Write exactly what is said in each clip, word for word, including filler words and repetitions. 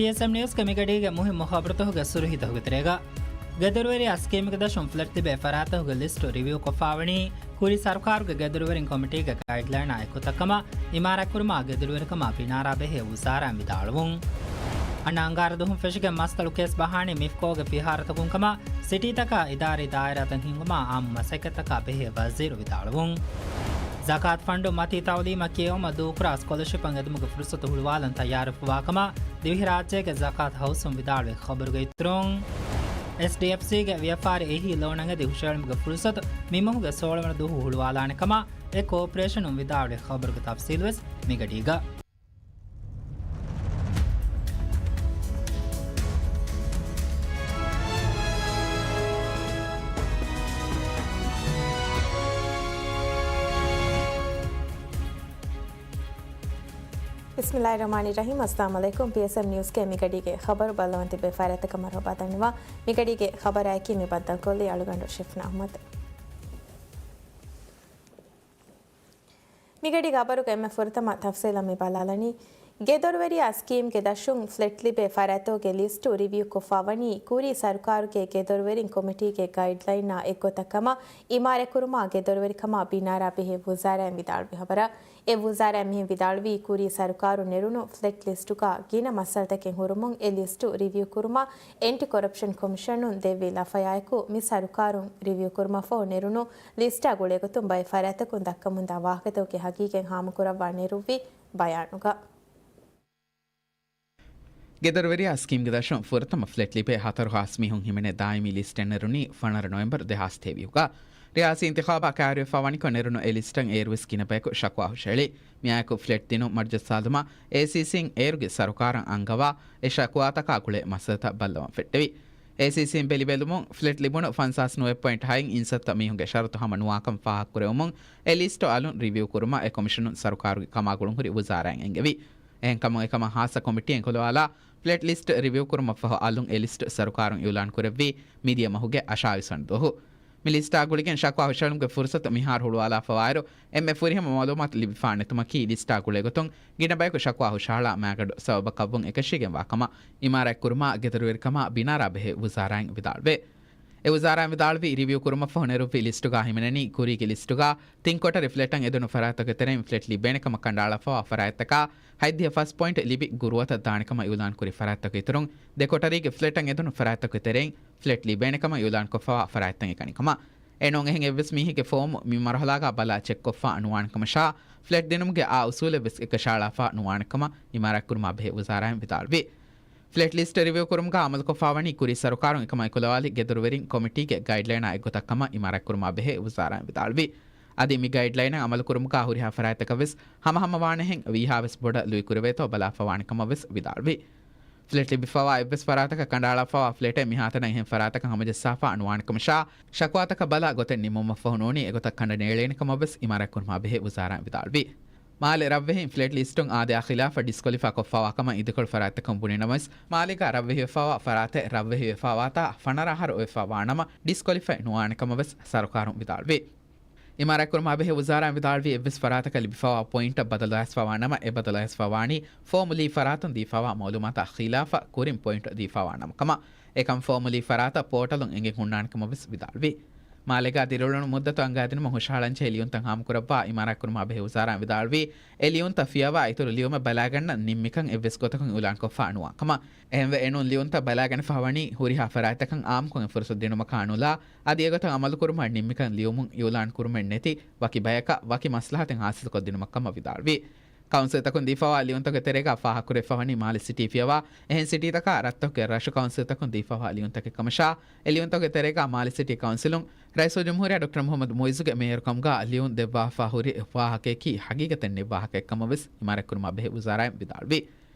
ޕީއެސްއެމް ނިއުސްގެ މިގަޑީގެ މުހިއްމު ޚަބަރުތަކުގެ ސުރުޚީތަކުގެ ތެރޭގަ، ގެދޮރުވެރިޔާ ސްކީމްގެ ދަށުން ފްލެޓް ލިބޭ ފަރާތްތަކުގެ ލިސްޓު ރިވިއުކޮށްފާވަނީ، ކުރީ ސަރުކާރުގެ ގެދޮރުވެރިން ކޮމިޓީގެ ގައިޑްލައިނާ އެއްގޮތަށްކަމަށް، އިމާރާތްކުރުމާ ގެދޮރުވެރިކަމާ ބިނާރާ ބެހޭ ވުޒާރާއިން ވިދާޅުވުން. އަންނަ އަންގާރަ ދުވަހުން ފެށިގެން މަސްތަޅު ކޭސް ބަހާނީ މިފްކޯގެ ފިހާރަތަކުން ކަމަށް، ސިޓީތަކާ އިދާރީ ދާއިރާތައް ހިންގުމާ އާއްމު މަސައްކަތްތަކާ ބެހޭ ވަޒީރު ވިދާޅުވުން. ޒަކާތު ފަންޑު މަތީ ތައުލީމަށް ކިޔެވުމަށް ދޫކުރާ ސްކޮލަޝިޕަށް އެދުމުގެ ފުރުސަތު ހުޅުވާލަން ތައްޔާރުވެފަވާ ކަމަށް ދިވެހިރާއްޖޭގެ ޒަކާތު ހައުސުން ވިދާޅުވި ޚަބަރުގެ އިތުރުން، އެސްޑީއެފްސީގެ ވިޔަފާރި އެހީ ލޯނަށް އެދި ހުށައެޅުމުގެ ފުރުސަތު މި މަހުގެ ސޯޅަ ވަނަ ދުވަހު ހުޅުވާލާނެ ކަމަށް އެ ކޯޕަރޭޝަނުން ވިދާޅުވި ޚަބަރުގެ ތަފްސީލުވެސް މިގަޑީގަ. ބިސްމިއްލާހިއްރަޙްމާނިއްރަޙީމް. އައްސަލާމު ޢަލައިކުމް. ޕީއެސްއެމް ނިއުސްގެ މިގަޑީގެ ޚަބަރު ބައްލަވަން ތިބޭ ފަރާތްތަކަށް މަރުޙަބާ ދަންނަވާ. މިގަޑީގެ ޚަބަރާއެކީ މި ބައްދަލުކޮށްލީ އަޅުގަނޑު ޝިފްނާ އަޙްމަދު. މިގަޑީގެ ޚަބަރުގެ އެންމެ ފުރަތަމަ ތަފްސީލަށް މި ބަލާލަނީ، ގެދޮރުވެރިޔާ ސްކީމްގެ ދަށުން ފްލެޓް ލިބޭ ފަރާތްތަކުގެ ލިސްޓު ރިވިއުކޮށްފާވަނީ، ކުރީ ސަރުކާރުގެ ގެދޮރުވެރިން ކޮމިޓީގެ ގައިޑްލައިނާ އެއްގޮތަށް ކަމަށް، އިމާރާތްކުރުމާ ގެދޮރުވެރިކަމާ ބިނާރާ ބެހޭ ވުޒާރާއިން ވިދާޅުވި ޚަބަރަށް. އެ ވުޒާރާއިން މިހެން ވިދާޅުވީ، ކުރީ ސަރުކާރުން ނެރުނު ފްލެޓް ލިސްޓުގަ ގިނަ މައްސަލަތަކެއް ހުރުމުން، އެ ލިސްޓު ރިވިއުކުރުމަށް އެންޓި ކޮރަޕްޝަން ކޮމިޝަނުން ދެއްވި ލަފަޔާއެކު، މި ސަރުކާރުން ރިވިއުކުރުމަށްފަހު ނެރުނު ލިސްޓާ ގުޅޭގޮތުން ބައެއް ފަރާތްތަކުން ދައްކަމުންދާ ވާހަކަތަކުގެ ހަގީގަތް ހާމަކުރައްވާ ނެރުއްވި ބަޔާނުގަ. ގެދޮރުވެރިޔާ ސްކީމްގެ ދަށުން ފުރަތަމަ ފްލެޓް ލިބޭ ހަތަރު ހާސް މީހުން ހިމެނޭ ދާއިމީ ލިސްޓެއް ނެރުނީ ފަނަރަ ނޮވެމްބަރު ދެހާސް ތޭވީހުގަ. ރިޔާސީ އިންތިޚާބާ ކައިރިވެފަ ވަނިކޮށް ނެރުނު އެ ލިސްޓަށް އޭރުވެސް ގިނަ ބަޔަކު ޝަކުވާ ހުށައެޅި. މިއާއެކު ފްލެޓް ދިނުން މަރުޖައްސާލުމަށް އޭސީސީން އޭރުގެ ސަރުކާރަށް އަންގަވާ އެ ޝަކުވާތަކާ ގުޅޭ މައްސަލަތައް ބައްލަވަން ފެއްޓެވި. އޭސީސީން ބެލި ބެލުމުން، ފްލެޓް ލިބުނު ފަންސާސް ނުވަ ޕޮއިންޓް ހައެއް އިންސައްތަ މީހުންގެ ޝަރުތު ހަމަ ނުވާކަން ފާހަގަކުރެވުމުން، އެ ލިސްޓު އަލުން ރިވިއު ކުރުމަށް އެ ކޮމިޝަނުން ސަރުކާރުގެ ކަމާގުޅުންހުރި ވުޒާރާއިން އެންގެވި. އެހެންކަމުން އެކަމަށް ހާއްސަ ކޮމިޓީއެއް އެންކޮލަވާލާ، ފްލެޓް ލިސްޓް ރިވިއު ކުރުމަށްފަހު އަލުން އެ ލިސްޓް ސަރުކާރުން އިއުލާން ކުރެއްވީ މިދިޔަ މަހުގެ އަށާވީސް ވަނަ ދުވަހު. މި ލިސްޓާ ގުޅިގެން ޝަކުވާ ހުށަހެޅުމުގެ ފުރުސަތު މިހާރު ހުޅުވާލާފަވާއިރު، އެންމެ ފުރިހަމަ މައުލޫމާތު ލިބިފާ ނެތުމަކީ، ލިސްޓާ ގުޅޭގޮތުން ގިނަ ބަޔަކު ޝަކުވާ ހުށަހަޅާ މާގަނޑު ސަބަބަކަށްވުން އެކަށީގެންވާ ކަމަށް، އިމާރާތްކުރުމާ ގެދޮރުވެރިކަމާ ބިނާރާ ބެހޭ ވުޒާރާއިން ވިދާޅުވޭ. އެ ވުޒާރާއިން ވިދާޅުވީ، ރިވިއު ކުރުމަށްފަހު ނެރުއްވި ލިސްޓުގަ ހިމެނެނީ، ކުރީގެ ލިސްޓުގަ ތިން ކޮޓަރި ފްލެޓަށް އެދުނު ފަރާތްތަކުގެ ތެރެއިން ފްލެޓް ލިބޭނެ ކަމަށް ކަނޑައަޅާފަވާ ފަރާތްތަކާ، ހަތްދިހަ ފަސް ޕޮއިންޓް ލިބި ގުރުއަތަށް ދާނެ ކަމަށް އިއުލާން ކުރި ފަރާތްތަކުގެ އިތުރުން، ދެ ކޮޓަރީގެ ފްލެޓަށް އެދުނު ފަރާތްތަކުގެ ތެރެއިން ފްލެޓް ލިބޭނެ ކަމަށް އިއުލާން ކޮށްފަވާ ފަރާތްތައް އެކަނި ކަމަށް. އެ ނޫން އެހެން އެއްވެސް މީހެއްގެ ފޯމު މި މަރުހަލާގަ ބަލާ ޗެކްކޮށްފަ ނުވާނެ ކަމަށާ، ފްލެޓް ދިނުމުގެ އާ އުސޫލެއްވެސް އެކަށައަޅާފަ ނުވާނެ ކަމަށް އިމާރާތްކުރުމާ ބެހޭ ވުޒާރާއިން ވިދާޅުވި. ފްލެޓް ލިސްޓް ރިވިއު ކުރުމުގަ އަމަލުކޮށްފަ ވަނީ ކުރީ ސަރުކާރުން އެކަމަށް އެކުލަވާލި ގެދޮރުވެރިން ކޮމިޓީގެ ގައިޑްލައިނާ އެއްގޮތަށް ކަމަށް އިމާރާތްކުރުމާ ބެހޭ ވުޒާރާއިން ވިދާޅުވި. އަދި މި ގައިޑްލައިނަށް އަމަލުކުރުމުގަ ހުރިހާ ފަރާތްތަކަށްވެސް ހަމަހަމަވާނެހެން ވީހާވެސް ބޮޑަށް ލުއިކުރެވޭތޯ ބަލާފަވާނެ ކަމަށްވެސް ވިދާޅުވި. ފްލެޓް ލިބިފަވާ އެއްވެސް ފަރާތަކަށް ކަނޑައަޅާފަވާ ފްލެޓެއް މިހާތަނަށް އެހެން ފަރާތަކަށް ހަމަޖައްސާފަ ނުވާނެކަމަށާ، ޝަކުވާތަކަށް ބަލާ ގޮތެއް ނިންމުމަށްފަހު ނޫނީ އެގޮތަށް ކަނޑަ ނޭޅޭނެ ކަމަށްވެސް އިމާރާތްކުރުމާ ބެހޭ ވުޒާރާއިން ވިދާޅުވި. މާލެ ރަށްވެހިން ފްލެޓް ލިސްޓުން އާދަޔާ ޚިލާފަށް ޑިސްކޮލިފައި ކޮށްފަވާ ކަމަށް އިދިކޮޅު ފަރާތްތަކުން ބުނިނަމަވެސް، މާލޭގަ ރަށްވެހިވެފަވާ ފަރާތެއް ރަށްވެހިވެފަވާތާ ފަނަރަ އަހަރު އޮތްފަ ވާނަމަ، ޑިސްކޮލިފައި ނުވާނެ ކަމަށްވެސް ސަރުކާރުން ވިދާޅުވި. އިމާރާތްކުރުމާ ބެހޭ ވުޒާރާއިން ވިދާޅުވީ، އެއްވެސް ފަރާތަކަށް ލިބިފަވާ ޕޮއިންޓަށް ބަދަލު އައިސްފަ ވާނަމަ، އެ ބަދަލު އައިސްފަ ވާނީ ފޯމުލީ ފަރާތުން ދީފަވާ މައުލޫމާތާ ޚިލާފަށް ކުރިން ޕޮއިންޓް ދީފަވާ ނަމަ ކަމަށް. އެކަން ފޯމުލީ ފަރާތަށް ޕޯޓަލުން އެނގެން ހުންނާނެ ކަމަށްވެސް ވިދާޅުވި. މާލޭގަ ދިރިއުޅުނު މުއްދަތު އަންގާދިނުމަށް ހުށަހަޅަންޖެހޭ ލިޔުންތައް ހާމަކުރައްވާ އިމާރާތްކުރުމާ ބެހޭ ވުޒާރާއިން ވިދާޅުވީ، އެ ލިޔުންތައް ފިޔަވާ އިތުރު ލިޔުމެއް ބަލާގަންނަން ނިންމިކަން އެއްވެސް ގޮތަކުން އިއުލާންކޮށްފަ ނުވާ ކަމަށް. އެހެންވެ، އެނޫން ލިޔުންތައް ބަލާގަނެފަ ވަނީ ހުރިހާ ފަރާތްތަކަށް އާއްމުކޮށް އެ ފުރުސަތު ދިނުމަކާ ނުލާ، އަދި އެގޮތަށް އަމަލުކުރުމަށް ނިންމިކަން ލިޔުމުން އިއުލާން ކުރުމެއް ނެތި، ވަކި ބަޔަކަށް ވަކި މަސްލަހަތެއް ހާސިލްކޮށްދިނުމަށް ކަމަށް ވިދާޅުވި. ކައުންސިލްތަކުން ދީފަވާ ލިޔުންތަކުގެ ތެރޭގަ ފާހަގަކުރެވިފަ ވަނީ މާލެ ސިޓީ ފިޔަވާ، އެހެން ސިޓީތަކާ ރަށްތަކުގެ ރަށު ކައުންސިލްތަކުން ދީފަވާ ލިޔުންތަކެއް ކަމަށާ، އެ ލިޔުންތަކުގެ ތެރޭގަ މާލެ ސިޓީ ކައުންސިލުން ރައީސުލްޖުމްހޫރިއްޔާ ޑޮކްޓަރ މުޙައްމަދު މުޢިއްޒުގެ މޭޔަރުކަމުގަ ލިޔުން ދެއްވާފަ ހުރި ވާހަކަޔަކީ ހަގީގަތެއް ނެތް ވާހަކައެއް ކަމަށް ވެސް އިމާރާތްކުރުމާ ބެހޭ ވުޒާރާއިން ވިދާޅުވި.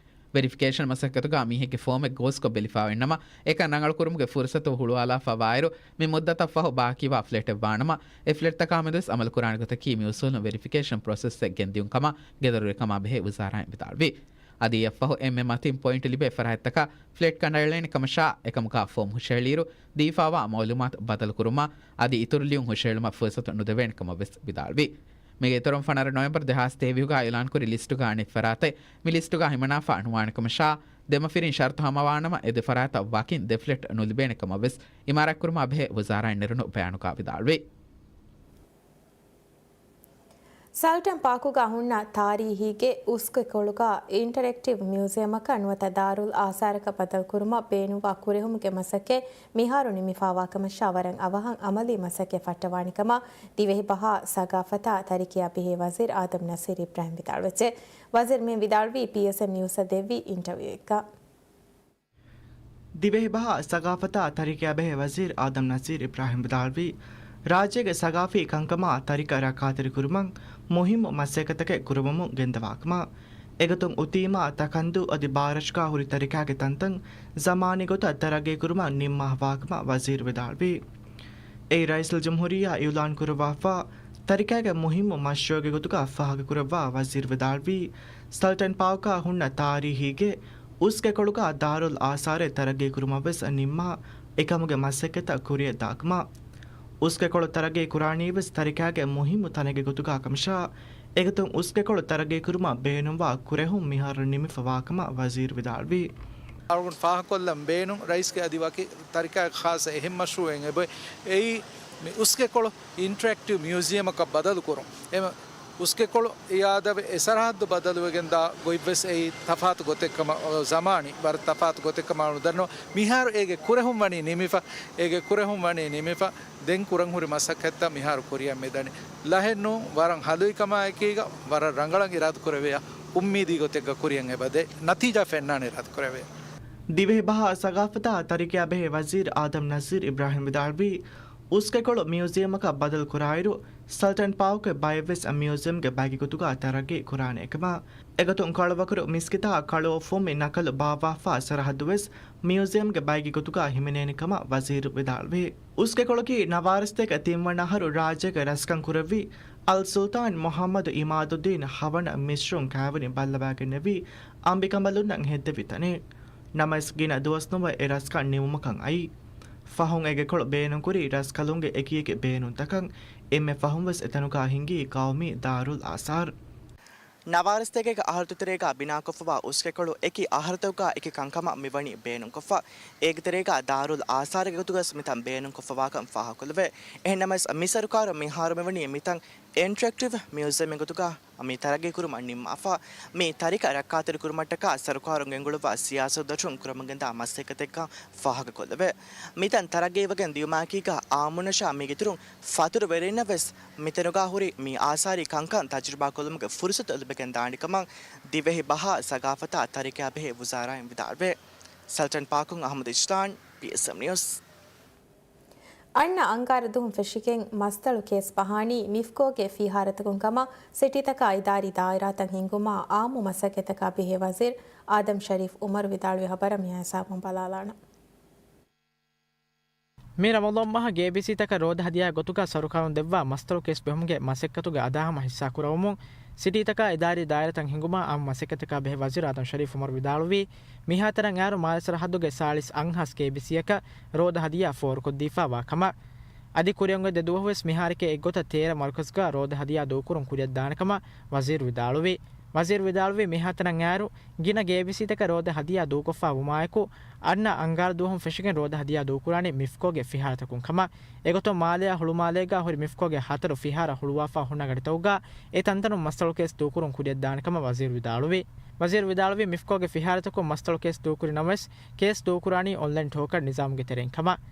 ވެރިފިކޭޝަން މަސައްކަތުގަ މީހެއްގެ ފޯމެއް ގޯސްކޮށް ބެލިފައި އޮތްނަމަ، އެކަން ރަނގަޅުކުރުމުގެ ފުރުސަތު ހުޅުވާލާފަ ވާއިރު، މި މުއްދަތަށް ފަހު ބާކީވާ ފްލެޓެއް ވާނަމަ، އެ ފްލެޓްތަކާ މެދުވެސް އަމަލުކުރާނެ ގޮތަކީ މި އުސޫލުން ވެރިފިކޭޝަން ޕްރޮސެސްއެއް ގެންދިޔުން ކަމަށް ގެދޮރުވެރިކަމާ ބެހޭ ވުޒާރާއިން ވިދާޅުވި. އަދި އެއަށްފަހު އެންމެ މަތީން ޕޮއިންޓް ލިބޭ ފަރާތްތަކަށް ފްލެޓް ކަނޑައެޅޭނެ ކަމަށާ، އެކަމުގަ ފޯމް ހުށައެޅިއިރު ދީފާވާ މައުލޫމާތު ބަދަލުކުރުމަށް އަދި އިތުރު ލިޔުން ހުށައެޅުމަށް ފުރުސަތު ނުދެވޭނެ ކަމަށް ވެސް ވިދާޅުވި. މީގެ އިތުރުން ފަނަރަ ނޮވެމްބަރު ދެހާސް ތޭވީހުގަ އިއުލާންކުރި ލިސްޓުގަ އަނެއް ފަރާތެއް މި ލިސްޓުގަ ހިމަނާފަ ނުވާނެ ކަމަށާ، ދެމަފިރިން ޝަރުތު ހަމަވާނަމަ، އެ ދެ ފަރާތަށް ވަކިން ދެ ފްލެޓް ނުލިބޭނެ ކަމަށް ވެސް އިމާރާތްކުރުމާ ބެހޭ ވުޒާރާއިން ނެރުނު ބަޔާނުގަ ވިދާޅުވި. ސަލްޓަން ޕާކުގަ ހުންނަ ތާރީހީގެ އުސްގެކޮޅުގަ އިންޓަރެކްޓިވް މިއުޒިއަމަކަށް ނުވަތަ ދާރުލް އާސާރަކަށް ބަދަލުކުރުމަށް ބޭނުންވާ ކުރެހުމުގެ މަސައްކަތް މިހާރު ނިމިފާވާކަމަށާ ވަރަށް އަވަހަށް އަމަލީ މަސައްކަތް ފައްޓަވާނެކަމަށް ދިވެހިބަހާ ސަގާފަތާ ތަރިކަޔާ ބެހޭ ވަޒީރު އާދަމް ނަސީރު އިބްރާހިމް ވިދާޅުވެއްޖެ. ވަޒީރު މި ވިދާޅުވީ ޕީއެސްއެމް ނިއުސްއަށް ދެއްވި އިންޓަވިއުއެއްގަ. ދިވެހިބަހާ ސަގާފަތާ ތަރިކަޔާ ބެހޭ ވަޒީރު އާދަމް ނަސީރު އިބްރާހިމް ވިދާޅުވީ، ރާއްޖޭގެ ސަގާފީ ކަންކަމާ ތަރިކަ ރައްކާތެރިކުރުމަށް މުހިއްމު މަސައްކަތްތަކެއް ކުރަމުން ގެންދަވާކަމަށް. އެގޮތުން އުތީމާ ތަކަންދޫ އަދި ބާރަށުގާ ހުރި ތަރިކައިގެ ތަންތަން ޒަމާނީ ގޮތަށް ތަރައްގީކުރުމަށް ނިންމާފަވާކަމަށް ވަޒީރު ވިދާޅުވި. އެއީ ރައީސުލްޖުމްހޫރިއްޔާ އިއުލާން ކުރައްވާފާ ތަރިކައިގެ މުހިއްމު މަޝްރޫއެއްގެ ގޮތުގަ ފާހަގަކުރައްވާ ވަޒީރު ވިދާޅުވީ، ސަލްޓަން ޕާކުގަ ހުންނަ ތާރީހީގެ އުސްގެކޮޅުގަ ދާރުލް އާސާރެއް ތަރައްގީ ކުރުމަށް ވެސް ނިންމާ، އެކަމުގެ މަސައްކަތްތައް ކުރިއަށް ދާކަމަށް. އުސްގެކޮޅު ތަރައްގީ ކުރާނީ ވެސް ތަރިކައިގެ މުހިއްމު ތަނެއްގެ ގޮތުގަ ކަމަށާ، އެގޮތުން އުސްގެކޮޅު ތަރައްގީ ކުރުމަށް ބޭނުންވާ ކުރެހުން މިހާރު ނިމިފަވާކަމަށް ވަޒީރު ވިދާޅުވީ. އަޅުގަނޑު ފާހަގަކޮށްލަން ބޭނުން ރައީސްގެ އަދި ވަކި ތަރިކައަކަށް ޚާއްޞަ އެހެން މަޝްރޫއެއް އެބައޮތް. އެއީ މި އުސްގެކޮޅު އިންޓަރެކްޓިވް މިއުޒިއަމަކަށް ބަދަލުކުރުން. އެ އުސްގެކޮޅު އިއާދަވެ އެ ސަރަހައްދު ބަދަލުވެގެންދާ ގޮތްވެސް އެއީ ތަފާތު ގޮތެއްކަމަށް، ޒަމާނީ ވަރަށް ތަފާތު ގޮތެއްކަމަށް އަޅު ދަންނަވަން. މިހާރު އޭގެ ކުރެހުން ވަނީ ނިމިފަ، އޭގެ ކުރެހުން ވަނީ ނިމިފަ، ދެން ކުރަން ހުރި މަސައްކަތްތައް މިހާރު ކުރިއަށް މިދަނީ. ލަހެއްނޫން، ވަރަށް ހަލުވިކަމާއެކީގަ ވަރަށް ރަނގަޅަށް އިރާދަކުރެވިޔާ، އުއްމީދީ ގޮތެއްގަ ކުރިއަށް އެބަދޭ، ނަތީޖާ ފެންނާނެ އިރާދަކުރެވިޔާ. ދިވެހިބަހާ ސަގާފަތާ ތަރިކަޔާ ބެހޭ ވަޒީރު އާދަމް ނަސީރު އިބްރާހިމް ވިދާޅުވީ، އުސްގެކޮޅު މިއުޒިއަމަކަށް ބަދަލު ކުރާއިރު، ސަލްޓަން ޕާކުގެ ބައެއްވެސް މިއުޒިއަމްގެ ބައެއްގެ ގޮތުގަ ތަރައްގީ ކުރާނެ ކަމަށް. އެގޮތުން ކަޅުވަކުރު މިސްކިތާ ކަޅުއޮށްފުމި ނަކަލު ބާއްވާފާ ސަރަހައްދުވެސް މިއުޒިއަމްގެ ބައެއްގެ ގޮތުގަ ހިމެނޭނެ ކަމަށް ވަޒީރު ވިދާޅުވި. އުސްގެކޮޅަކީ ނަވާރަސަތޭކަ ތިންވަނަ އަހަރު ރާއްޖޭގަ ރަސްކަން ކުރެއްވި އަލް ސުލްތާން މުޙައްމަދު އިމާދުއްދީން ހަވަނަ މިސްރުން ކާވެނި ބައްލަވާގެންނެވި އަނބިކަނބަލުންނަށް ހެއްދެވި ތަނެއް. ނަމަވެސް ގިނަ ދުވަސް ނުވެ އެ ރަސްކަން ނިމުމަކަށް އައީ. ފަހުން އޭގެ ކޮޅު ބޭނުންކުރި ރަސްކަލުންގެ އެކިއެކި ބޭނުންތަކަށް އެންމެ ފަހުން ވެސް އެތަނުގަ ހިނގީ ޤައުމީ ދާރުލް އާސާރު. ނަވާރަސަތޭކަ އަހަރުތަކުގެ ތެރޭގަ ބިނާކޮށްފަވާ އުސްގެކޮޅު އެކި އަހަރުތަކުގަ އެކި ކަންކަމަށް މިވަނީ ބޭނުންކޮށްފަ. އޭގެ ތެރޭގަ ދާރުލް އާސާރުގެ ގޮތުގަސް މިތަން ބޭނުންކޮށްފަވާކަން ފާހަގަކޮށްލެވޭ. އެހެންނަމަވެސް މި ސަރުކާރު މިހާރު މިވަނީ މިތަން އިންޓަރެކްޓިވް މިއުޒިއަމެއް ގޮތުގަ މި ތަރައްގީ ކުރުމަށް ނިންމާފަ. މި ތަރިކަ ރައްކާތެރި ކުރުމަށްޓަކާ ސަރުކާރުން ގެންގުޅުއްވާ ސިޔާސަތުތައް ކުރަމުން ގެންދާ މަސައްކަތެއްކަން ފާހަގަކޮށްލެވޭ. މިތަން ތަރައްގީވެގެން ދިޔުމާއެކީގަ އާއްމުންނަށާ މީގެ އިތުރުން ފަތުރުވެރިންނަށް ވެސް މިތަނުގަ ހުރި މި އާސާރީ ކަންކަން ތަޖުރިބާކޮށްލުމުގެ ފުރުސަތު ލިބިގެން ދާނެ ކަމަށް ދިވެހި ބަހާ ސަގާފަތާ ތަރިކަޔާ ބެހޭ ވުޒާރާއިން ވިދާޅުވޭ. ސަލްޓަން ޕާކުން އަޙްމަދު އިޝްލާން، ޕީއެސްއެމް ނިއުސް. އަންނަ އަންގާރަ ދުވަހުން ފެށިގެން މަސްތަޅު ކޭސް ބަހާނީ މިފްކޯގެ ފިހާރަތަކުން ކަމަށް ސިޓީތަކާ އިދާރީ ދާއިރާތައް ހިންގުމާ އާއްމު މަސައްކަތްތަކާ ބެހޭ ވަޒީރު އާދަމް ޝަރީފް އުމަރު ވިދާޅުވި ހަބަރަށް މިހާ ހިސާބުން ބަލާލާނަން. މި ރަމަޟާން މަހަށް ގޭބީސީތަކަށް ރޯދަ ހަދިޔާ ގޮތުގަ ސަރުކާރުން ދެއްވާ މަސްތަޅު ކޭސް ބެހުމުގެ މަސައްކަތުގެ އަދާހަމަ ހިއްސާކުރަވަމުން، ސިޓީތަކާ އިދާރީ ދާއިރާތައް ހިންގުމާ އާއްމު މަސައްކަތްތަކާ ބެހޭ ވަޒީރު އާދަމް ޝަރީފް އުމަރު ވިދާޅުވީ، މިހާތަނަށް އައިރު މާލެ ސަރަހައްދުގެ ސާޅީސް އަށް ހާސް ގޭބީސީއަކަށް ރޯދަ ހަދިޔާ ފޯރުކޮށްދީފާވާ ކަމަށް. އަދި ކުރިއަށް އޮތް ދެ ދުވަހުވެސް މިހާރެކޭ އެއްގޮތަށް ތޭރަ މަރުކަޒުގަ ރޯދަ ހަދިޔާ ދޫކުރުން ކުރިއަށްދާނެ ކަމަށް ވަޒީރު ވިދާޅުވި. ވަޒީރު ވިދާޅުވީ، މިހާތަނަށް އައިރު ގިނަ ގޭބީސީތަކަށް ރޯދަ ހަދިޔާ ދޫކޮށްފާ ވުމާއެކު، އަންނަ އަންގާރަ ދުވަހުން ފެށިގެން ރޯދަ ހަދިޔާ ދޫކުރާނީ މިފްކޯގެ ފިހާރަތަކުން ކަމަށް. އެގޮތުން މާލެއާ ހުޅުމާލޭގަ ހުރި މިފްކޯގެ ހަތަރު ފިހާރަ ހުޅުވާފާ ހުންނަ ގަޑިތަކުގަ އެ ތަންތަނުން މަސްތަޅު ކޭސް ދޫކުރުން ކުރިއަށްދާނެ ކަމަށް ވަޒީރު ވިދާޅުވި. ވަޒީރު ވިދާޅުވީ، މިފްކޯގެ ފިހާރަތަކުން މަސްތަޅު ކޭސް ދޫކުރި ނަމަވެސް، ކޭސް ދޫކުރާނީ އޮންލައިން ޓޯކަން ނިޒާމުގެ ތެރެއިން ކަމަށް.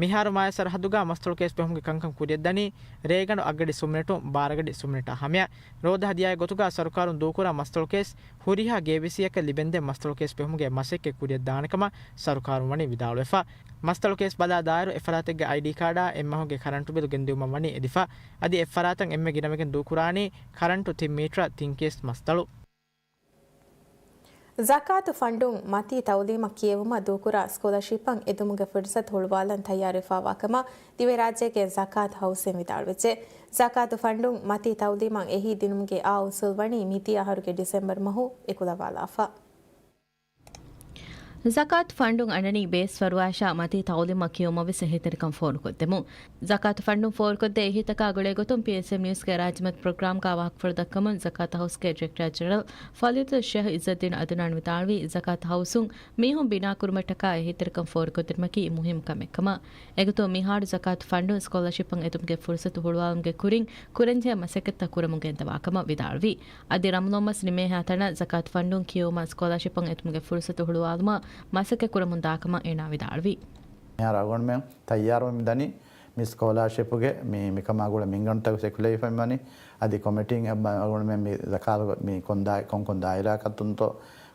މިހާރު މާލެ ސަރަހައްދުގަ މަސްތަޅު ކޭސް ބެހުމުގެ ކަންކަން ކުރިއަށްދަނީ، ރޭގަނޑު އަށްގަޑި ސުމިނެޓުން ބާރަ ގަޑި ސުމިނެޓާ ހަމަޔަށް. ރޯދަ ހަދިޔާގެ ގޮތުގަ ސަރުކާރުން ދޫކުރާ މަސްތަޅު ކޭސް ހުރިހާ ގޭބިސީއަކަށް ލިބެންދޭ މަސްތަޅު ކޭސް ބެހުމުގެ މަސައްކަތް ކުރިއަށްދާނެ ކަމަށް ސަރުކާރުން ވަނީ ވިދާޅުވެފަ. މަސްތަޅު ކޭސް ބަލާ ދާއިރު އެފަރާތެއްގެ އައިޑީ ކާޑާ އެއްމަހުގެ ކަރަންޓު ބިލު ގެންދިއުމަށް ވަނީ އެދިފަ. އަދި އެއްފަރާތަށް އެންމެ ގިނަވެގެން ދޫކުރާނީ ކަރަންޓު ތިން މީޓަރ ތިން ކޭސް މަސްތަޅު. ޒަކާތު ފަންޑުން މަތީ ތައުލީމަށް ކިޔެވުމަށް ދޫކުރާ ސްކޮލަޝިޕަށް އެދުމުގެ ފުރުސަތު ހުޅުވާލަން ތައްޔާރުވެފާވާ ކަމަށް ދިވެހިރާއްޖޭގެ ޒަކާތު ހައުސްއިން ވިދާޅުވެއްޖެ. ޒަކާތު ފަންޑުން މަތީ ތައުލީމަށް އެހީ ދިނުމުގެ އާ އުސޫލް ވަނީ މިދިޔަ އަހަރުގެ ޑިސެމްބަރު މަހު އެކުލަވާލާފަ. ޒަކާތު ފަންޑުން އަންނަނީ ބޭސް ފަރުވާއަށާ މަތީ ތައުލީމަށް ކިޔުމަށްވެސް އެހީތެރިކަން ފޯރުކޮށްދެމުން. ޒަކާތު ފަންޑުން ފޯރުކޮށްދޭ އެހީތަކާ ގުޅޭގޮތުން ޕީއެސްއެމް ނިއުސްގެ ރާއްޖެމެދު ޕްރޮގްރާމްގަ ވާހަކަފުޅު ދައްކަމުން ޒަކާތު ހައުސްގެ ޑިރެކްޓަރ ޖެނެރަލް ފަޟީލަތު ޝޭހް އިއްޒައްދީން އަދުނާން ވިދާޅުވީ، ޒަކާތު ހައުސުން މީހުން ބިނާކުރުމަށްޓަކާ އެހީތެރިކަން ފޯރުކޮށްދިނުމަކީ މުހިއްމު ކަމެއް ކަމަށް. އެގޮތުން މިހާރު ޒަކާތު ފަންޑުން ސްކޮލާޝިޕަށް އެދުމުގެ ފުރުސަތު ހުޅުވާލުމުގެ ކުރިން ކުރަންޖެހޭ މަސައްކަތްތައް ކުރަމުން ގެންދަވާކަމަށް ވިދާޅުވި. އަދި ރަމަޟާން މަސް ނިމޭހާ ތަނަށް ޒަކާތު ފަންޑުން ކިޔެވުމަށް ސްކޮލާޝިޕަށް އެދުމުގެ ފުރުސަތު ހުޅުވާލުމަށް މަސައްކަތް ކުރަމުން ދާކަމަށް އޭނާ ވިދާޅުވި. މިހާރު އަޅުގަނޑުމެން ތައްޔާރުވެމި ދަނީ މި ސްކޮލާޝިޕުގެ މި، މިކަމާ ގުޅޭ މިންގަނޑުތަކު ސެކުލެވިފައިވަނީ. އަދި ކޮމިޓީން އެއްބަ-، އަޅުގަނޑުމެން މި ޒަކާތު މި ކޮން ދާ-، ކޮން ކޮން ދާއިރާއަކަށްތޯ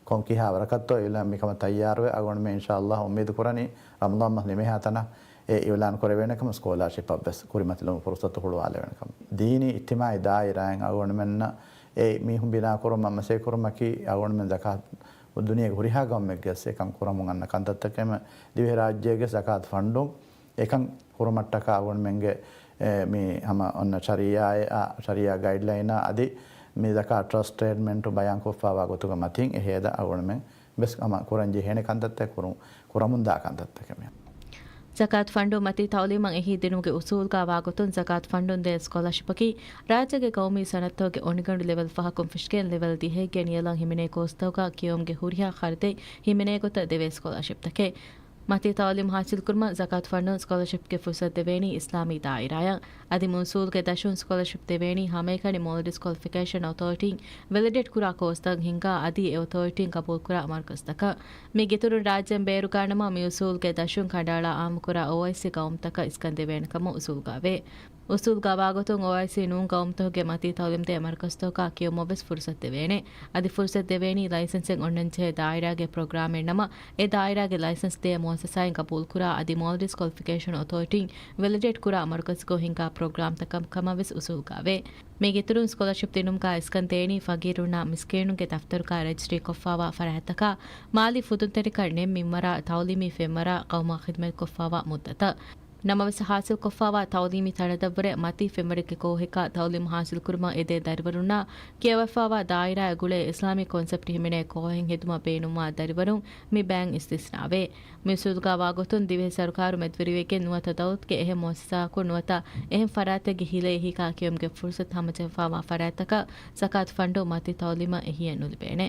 ކޮން ކިހާ ވަރަކަށްތޯ އިވްލާން މިކަމަށް ތައްޔާރުވެ އަޅުގަނޑުމެން އިންޝާﷲ އުއްމީދު ކުރަނީ ރަމަޟާން މަހް ނިމޭހާ ތަނަށް އެ އިއުލާން ކުރެވޭނެ ކަމަށް، ސްކޮލާޝިޕަށްވެސް ކުރިމަތިލުމުގެ ފުރުސަތު ހުޅުވާލެވޭނެ ކަމަށް. ދީނީ އިޖްތިމާޢީ ދާއިރާއިން އަޅުގަނޑުމެންނަށް އެ މީހުން ބިނާކުރުމަށް މަސައްކަތް ކުރުމަކީ އަޅުގަނޑުމެން ޒަކާތު ދުނިޔޭގެ ހުރިހާ ގައުމެއްގެސް އެކަން ކުރަމުން އަންނަ ކަންތައްތަކެއް. ދިވެހިރާއްޖޭގެ ޒަކާތު ފަންޑުން އެކަން ކުރުމަށްޓަކާ އަޅުގަނޑުމެންގެ، އެ، މި ހަމަ އޮންނަ ޝަރީޢާއާ، ޝަރީޢާ ގައިޑްލައިނާ އަދި މި ޒަކާތު ޓްރަސްޓް ސްޓޭޓްމަންޓު ބަޔާންކޮށްފައިވާ ގޮތުގެ މަތިން އެ ހޭދަ އަޅުގަނޑުމެން ވެސް ހަމަ ކުރަން ޖެހޭނެ ކަންތައްތައް ކުރު-، ކުރަމުންދާ ކަންތައްތަކެއް މި. ޒަކާތު ފަންޑު މަތީ ތައުލީމަށް އެހީ ދިނުމުގެ އުސޫލުގަ ވާގޮތުން ޒަކާތު ފަންޑުން ދޭ ސްކޮލާޝިޕަކީ ރާއްޖޭގެ ޤައުމީ ސަނަދުތަކުގެ އޮނިގަނޑު ލެވެލް ފަހަކުން ފެށިގެން ލެވެލް ދިހައެއްގެ ނިޔަލަށް ހިމެނޭ ކޯސްތަކުގަ ކިޔެވުމުގެ ހުރިހާ ޚަރަދެއް ހިމެނޭ ގޮތަށް ދެވޭ ސްކޮލާޝިޕްތަކެއް. މަތީ ތައުލީމް ހާސިލްކުރުމަށް ޒަކާތު ފަންޑުން ސްކޮލާޝިޕްގެ ފުރުސަތު ދެވޭނީ އިސްލާމީ ދާއިރާއަށް. އަދި މި އުސޫލުގެ ދަށުން ސްކޮލާޝިޕް ދެވޭނީ ހަމައެކަނި މޯލްޑިވްސް ކޮލިފިކޭޝަން އޮތޯރިޓީން ވެލިޑޭޓް ކުރާ ކޯސްތައް ހިންގާ އަދި އެ އޮތޯރިޓީން ގަބޫލުކުރާ މަރުކަޒުތަކަށް. މީގެއިތުރުން ރާއްޖޭން ބޭރުގަންނަމަ މި އުސޫލުގެ ދަށުން ކަނޑައަޅާ އާއްމުކުރާ އޯއައިސީ ގައުމުތަކަށް އިސްކަން ދެވޭނެ ކަމަށް އުސޫލުގަވޭ. އުސޫލުގަ ވާގޮތުން އޯއައިސީ ނޫން ގައުމުތަކުގެ މަތީ ތައުލީމް ދޭ މަރުކަޒުތަކަށް ކިޔެވުމަށްވެސް ފުރުސަތު ދެވޭނެ. އަދި ފުރުސަތު ދެވޭނީ ލައިސަންސެއް އޮންނަންޖެހޭ ދާއިރާގެ ޕްރޮގްރާމެއް ނަމަ، އެ ދާއިރާގެ ލައިސަންސް ދޭ މުއައްސަސާއިން ގަބޫލުކުރާ އަދި މޯލްޑިވްސް ކޮލިފިކޭޝަން އޮތޯރިޓީން ވެލިޑޭޓް ކުރާ މަރުކަޒަކު ހިންގާ ޕްރޮގްރާމްތަކަށް ކަމަށްވެސް އުސޫލުގަވޭ. މީގެއިތުރުން ސްކޮލާޝިޕް ދިނުމުގަ އިސްކަން ދޭނީ ފަގީރުންނާ މިސްކީނުންގެ ދަފްތަރުގަ ރަޖިސްޓްރީކޮށްފައިވާ ފަރާތްތަކާ، މާލީ ފުދުންތެރިކަން ނެތް މިންވަރާ ތައުލީމީ ފެންވަރާ ޤައުމަށް ޚިދުމަތްކޮށްފައިވާ މުއްދަތަށް. ނަމަވެސް ހާސިލްކޮށްފައިވާ ތައުލީމީ ތަނަދަށްވުރެ މަތީ ފެންވަރެއްގެ ކޯހަކަށް ތައުލީމު ހާސިލްކުރުމަށް އެދޭ ދަރިވަރުންނާ ކިޔަވައިފައިވާ ދާއިރާއަށް ގުޅޭ އިސްލާމީ ކޮންސެޕްޓް ހިމެނޭ ކޯހެއް ހެދުމަށް ބޭނުންވާ ދަރިވަރުން މި ބަޔަށް އިސްތިސްނާވޭ. މި އުސޫލުގަ ވާގޮތުން ދިވެހި ސަރުކާރު މެދުވެރިވެގެން ނުވަތަ ދައުލަތުގެ އެހެން މުއައްސަސާއަކުން ނުވަތަ އެހެން ފަރާތެއްގެ ހިލައެއް ހިއްކާ ކިޔެވުމުގެ ފުރުސަތު ހަމަޖެހިފައިވާ ފަރާތްތަކަށް ޒަކާތު ފަންޑު މަތީ ތައުލީމަށް އެހީއެއް ނުލިބޭނެ.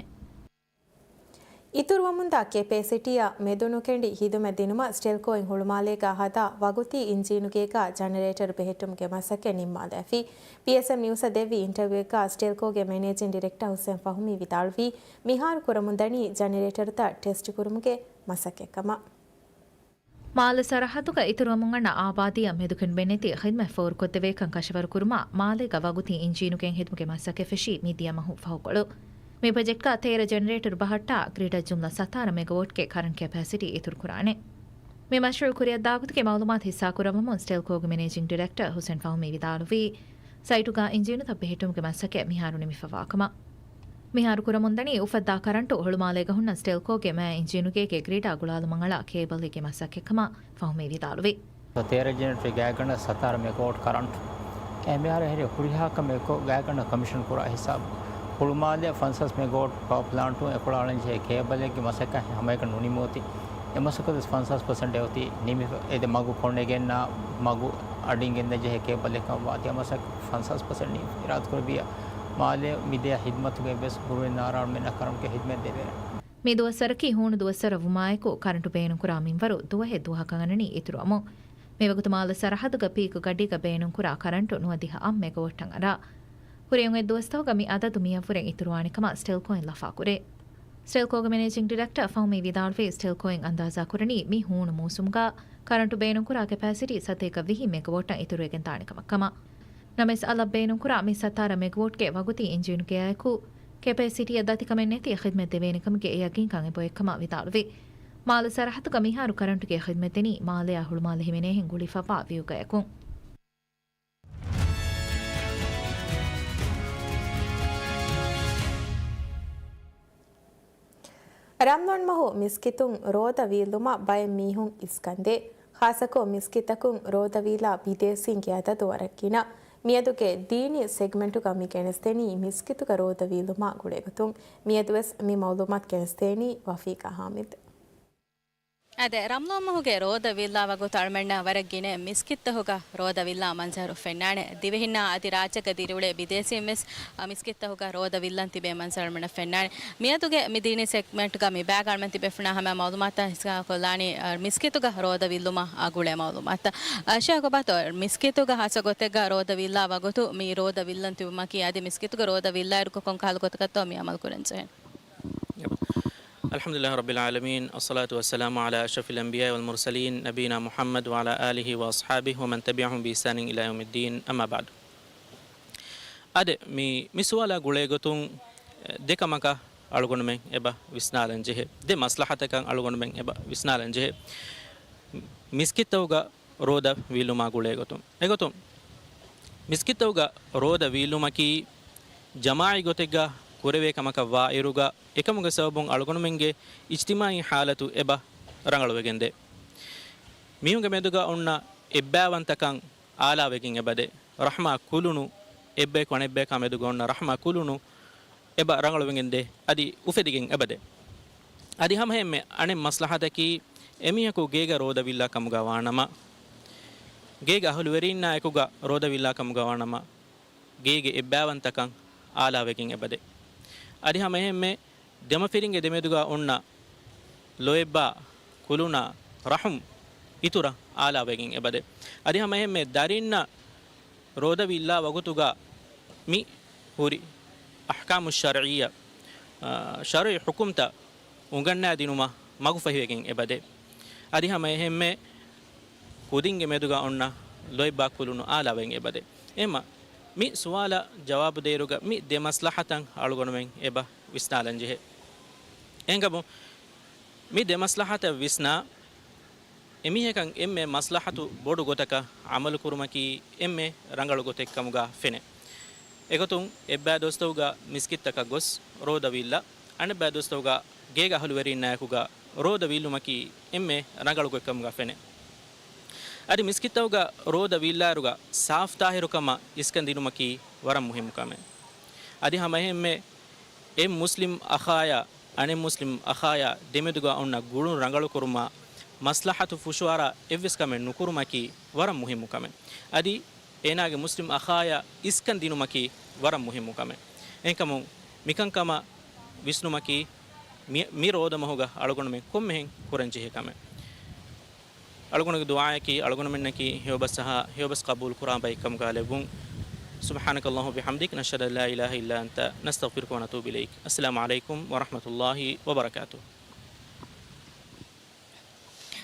އިތުރުވަމުންދާ ކެޕޭސިޓީއަށް މެދުނުކެނޑި ހިދުމަތް ދިނުމަށް ސްޓެލްކޯއިން ހުޅުމާލޭގަ ހަދާ ވަގުތީ އިންޖީނުގޭގަ ޖަނަރޭޓަރު ބެހެއްޓުމުގެ މަސައްކަތް ނިންމާލައިފި. ޕީއެސްއެމް ނިއުސަށް ދެއްވި އިންޓަވިއުއެއްގަ ސްޓެލްކޯގެ މެނޭޖިން ޑިރެކްޓަރ ހުސެން ފަހުމީ ވިދާޅުވީ، މިހާރު ކުރަމުންދަނީ ޖަނަރޭޓަރުތައް ޓެސްޓް ކުރުމުގެ މަސައްކަތް ކަމަށް. މާލެ ސަރަހައްދުގަ އިތުރުވަމުން އަންނަ އާބާދީއަށް މެދުކެނޑުމެއްނެތި ޚިދްމަތް ފޯރުކޮށްދެވޭކަން ކަށަވަރުކުރުމަށް މާލޭގަ ވަގުތީ އިންޖީނުގެ ހިދުމަތް މަސައްކަތް ފެށީ މިދިޔަ މަހު ފަހުކޮޅު. މި ޕްރޮޖެކްޓްގަ ތޭރަ ޖެނަރޭޓަރު ބަހައްޓާ ގްރިޑަށް ޖުމްލަ ސަތާރަ މެގަވޮޓްގެ ކަރަންޓް ކެޕޭސިޓީ އިތުރުކުރާނެ. މި މަޝްރޫއު ކުރިއަށްދާގޮތުގެ މައުލޫމާތު ހިއްސާކުރައްވަމުން ސްޓެލްކޯގެ މެނޭޖިން ޑިރެކްޓަރ ހުސެން ފަހުމީ ވިދާޅުވީ، ސައިޓުގަ އިންޖީނުތައް ބެހެއްޓުމުގެ މަސައްކަތް މިހާރު ނިމިފަވާކަމަށް. މިހާރު ކުރަމުންދަނީ އުފައްދާ ކަރަންޓު ހުޅުމާލޭގަ ހުންނަ ސްޓެލްކޯގެ މާ އިންޖީނުގޭގެ ގްރިޑާ ގުޅާލުމަށް އަޅާ ކޭބަލްއެއްގެ މަސައްކަތްކަމަށް ފަހުމީ ވިދާޅުވި. ތޭރަ ޖެނެރޭޓަރުގެ ގާތްގަނޑަށް ސަތާރަ މެގަވޮޓް ކަރަންޓް އެ މިހާރު ހެރި ހުރިހާ ކަމެއް ކޮށް ގާތްގަނޑަށް ކޮމިޝަން ކުރާ ހިސާބު. ހުޅުމާލެ ފަންސާސް މެގަވޮޓް ޕަވަ ޕްލާންޓު އެކޮޅަށް އަޅަންޖެހޭ ކޭބަލެއްގެ މަސައްކަތް ހަމައެކަނި ނުނިމި އޮތީ. އެ މަސައްކަތު ފަންސާސް ޕަސެންޓް އެ އޮތީ ނިމި އެދެ މަގު ކޮންނެގެންނާ މަގު އަޑިން ގެންދަން ޖެހޭ ކޭބަލެއް ކަމަށް ވާތީ. އެ މަސައްކަތު ފަންސާސް ޕަސެންޓް އިރާދަކުރެއްވިއްޔާ މާލެ މިދިޔަ ހިދުމަތުގެ ވެސް ހުރުވެން އަރާން މެންނަ ކަރަންޓްގެ ހިދުމަތް ދެވޭނެ. މި ދުވަސްވަރަކީ ހޫނު ދުވަސްވަރަށް ވުމާއެކު ކަރަންޓު ބޭނުންކުރާ މިންވަރު ދުވަހެއް ދުވަހަކަށް އަންނަނީ އިތުރުވަމުން. މިވަގުތު މާލެ ސަރަހައްދުގަ ޕީކް ގަޑީގަ ބޭނުންކުރާ ކަރަންޓު ނުވަދިހަ އަށް މެގަވޮޓްޓަށް އަރާ. ހުރި އެއްދުވަސްތަކުގަ މި އަދަދު މިއަށްވުރެ އިތުރުވާނެ ކަމަށް ސްޓެލްކޯއިން ލަފާކުރޭ. ސްޓެލްކޯގެ މެނޭޖިން ޑިރެކްޓަރ ފަހުމީ ވިދާޅުވީ، ސްޓެލްކޯއިން އަންދާޒާކުރަނީ މި ހޫނު މޫސުމުގަ ކަރަންޓު ބޭނުންކުރާ ކެޕޭސިޓީ ސަތޭކަ ވިހި މެގަވޮޓްޓަށް އިތުރުވެގެން ދާނެ ކަމަށް ކަމަށް. ނަމަވެސް އަލަށް ބޭނުންކުރާ މި ސަތާރަ މެގަވޮޓްގެ ވަގުތީ އިންޖީނުގެއާއެކު ކެޕޭސިޓީއަށް ދަތިކަމެއް ނެތި ޚިދްމަތް ދެވޭނެ ކަމުގެ ޔަގީންކަން އެބައޮތް ކަމަށް ވިދާޅުވި. މާލެ ސަރަހައްދުގަ މިހާރު ކަރަންޓުގެ ޚިދްމަތް ދެނީ މާލެއާ ހުޅުމާލެ ހިމެނޭހެން ގުޅިފައިވާ ވިއުގަޔަކުން. ރަމްޟާން މަހު މިސްކިތުން ރޯދަ ވީއްލުމަށް ބައެއް މީހުން އިސްކަންދޭ. ޚާއްޞަކޮށް މިސްކިތަކުން ރޯދަވީއްލާ ބިދޭސީންގެ އަދަދު ވަރަށް ގިނަ. މިއަދުގެ ދީނީ ސެގްމެންޓުގަ މި ގެނެސްދެނީ މިސްކިތުގަ ރޯދަ ވީއްލުމާ ގުޅޭގޮތުން. މިއަދުވެސް މި މައުލޫމާތު ގެނެސްދޭނީ ވަފީޤާ ހާމިދު. އާދެ، ރަމްޟާން މަހުގެ ރޯދަ ވިއްލާ ވަގުތު އަޅުމެންނަށް ވަރަށް ގިނަ މިސްކިތްތަކުގަ ރޯދަ ވިއްލާ މަންޒަރު ފެންނާނެ. ދިވެހިންނާ އަދި ރާއްޖޭގަ ދިރިއުޅޭ ބިދޭސީން ވެސް މިސްކިތްތަކުގަ ރޯދަ ވިއްލަން ތިބޭ މަންޒަރު އަޅުމެންނަށް ފެންނާނެ. މިއަދުގެ މި ދީނީ ސެގްމެންޓްގަ މި ބައިގަ އަޅުމެން ތިބޭފުޅުންނާ ހަމަ މައުލޫމާތަށް ހިސާބުކޮށްލާނީ، އަ، މިސްކިތުގަ ރޯދަ ވިއްލުމާ ގުޅޭ މައުލޫމާތަށް. އަ، ޝޭޚް އޮބާތޯ، މިސްކިތުގަ ހާއްސަ ގޮތެއްގަ ރޯދަ ވިއްލާ ވަގުތު މި ރޯދަ ވިއްލަން ތިބުމަކީ އަދި މިސްކިތުގަ ރޯދަ ވިއްލާއިރު ކޮން ކަހަލަ ގޮތަކަށްތޯ މި އަމަލު ކުރަން ޖެހޭ؟ الحمد لله رب العالمين، والصلاة والسلام على أشرف الأنبياء والمرسلين نبينا محمد وعلى آله وأصحابه ومن تبعهم بإحسان إلى يوم الدين، أما بعد. އާދެ، މި، މި ސުވާލާ ގުޅޭގޮތުން، އެ، ދެ ކަމަކަށް އަޅުގަނޑުމެން އެބަ ވިސްނާލަން ޖެހޭ. ދެ މަސްލަހަތަކަށް އަޅުގަނޑުމެން އެބަ ވިސްނާލަން ޖެހޭ. މިސްކިތްތަކުގަ ރޯދަ ވިއްލުމާ ގުޅޭގޮތުން. އެގޮތުން، މިސްކިތްތަކުގަ ރޯދަ ވިއްލުމަކީ ޖަމާޢީ ގޮތެއްގަ ކުރެވޭ ކަމަކަށް ވާއިރުގަ، އެކަމުގެ ސަބަބުން އަޅުގަނޑުމެންގެ އިޖްތިމާޢީ ޙާލަތު އެބަ ރަނގަޅުވެގެންދޭ. މީހުންގެ މެދުގަ އޮންނަ އެއްބައިވަންތަކަން އާލާވެގެން އެބަދޭ. ރަޙްމާ ކުލުނު، އެއްބަޔަކު އަނެއްބަޔަކާ މެދުގަ އޮންނަ ރަޙްމާ ކުލުނު އެބަ ރަނގަޅުވެގެންދޭ، އަދި އުފެދިގެން އެބަދޭ. އަދި ހަމައެހެންމެ އަނެއް މަސްލަހަތަކީ، އެމީހަކު ގޭގަ ރޯދަ ވިއްލާ ކަމުގަ ވާނަމަ، ގޭގެ އަހުލުވެރީންނާ އެކުގަ ރޯދަ ވިއްލާ ކަމުގަ ވާނަމަ، ގޭގެ އެއްބައިވަންތަކަން އާލާވެގެން އެބަދޭ. އަދި ހަމައެހެންމެ ދެމަފިރިންގެ ދެމެދުގަ އޮންނަ ލޯތްބާ ކުލުނާ ރަޙުމް އިތުރަށް އާލާވެގެން އެބަދޭ. އަދި ހަމައެހެންމެ ދަރިންނަށް ރޯދަ ވިއްލާ ވަގުތުގަ މި ހުރި އަޙްކާމު ޝަރްޢިއްޔާ، އާ، ޝަރުޢީ ޙުކުމްތައް އުނގަންނާދިނުމަށް މަގުފަހިވެގެން އެބަދޭ. އަދި ހަމައެހެންމެ ކުދިންގެ މެދުގަ އޮންނަ ލޯތްބާ ކުލުނު އާލާވެގެން އެބަދޭ. އެހެންމަ މި ސުވާލަށް ޖަވާބު ދޭއިރުގަ މި ދެ މަސްލަހަތަށް އަޅުގަނޑުމެން އެބަ ވިސްނާލަން ޖެހޭ. އެހެންކަމުން މި ދެ މަސްލަހަތަށް ވިސްނާ، އެމީހަކަށް އެންމެ މަސްލަހަތު ބޮޑު ގޮތަކަށް އަމަލު ކުރުމަކީ އެންމެ ރަނގަޅު ގޮތެއް ކަމުގަ ފެނޭ. އެގޮތުން އެއްބައި ދުވަސްތަކުގަ މިސްކިތްތަކަށް ގޮސް ރޯދަ ވިއްލާ، އަނެއްބައި ދުވަސްތަކުގަ ގޭގެ އަހުލުވެރީންނާއެކުގަ ރޯދަ ވިއްލުމަކީ އެންމެ ރަނގަޅު ގޮތް ކަމުގަ ފެނޭ. އަދި މިސްކިތްތަކުގަ ރޯދަ ވިއްލާއިރުގަ ސާފުތާހިރުކަމަށް އިސްކަން ދިނުމަކީ ވަރަށް މުހިއްމު ކަމެއް. އަދި ހަމައެހެންމެ އެއް މުސްލިމް އަޚާޔާ އަނެއް މުސްލިމް އަޚާޔާ ދެމެދުގަ އޮންނަ ގުޅުން ރަނގަޅުކުރުމަށް މަސްލަހަތު ފުށުއަރާ އެއްވެސް ކަމެއް ނުކުރުމަކީ ވަރަށް މުހިއްމު ކަމެއް. އަދި އޭނާގެ މުސްލިމް އަޚާޔާ އިސްކަން ދިނުމަކީ ވަރަށް މުހިއްމު ކަމެއް. އެހެންކަމުން މިކަންކަމަށް ވިސްނުމަކީ މި، މި ރޯދަމަހުގަ އަޅުގަނޑުމެން ކޮންމެހެން ކުރަންޖެހޭ ކަމެއް. އަޅުގަނޑުގެ ދުޢާއަކީ އަޅުގަނޑުމެންނަކީ ހެޔޮބަސްއަހާ ހެޔޮބަސް ޤަބޫލުކުރާ ބައެއްކަމުގަ ލެއްވުން. سبحانك اللهم وبحمدك، نشهد أن لا إله إلا أنت، نستغفرك ونتوب إليك. السلام عليكم ورحمة الله وبركاته.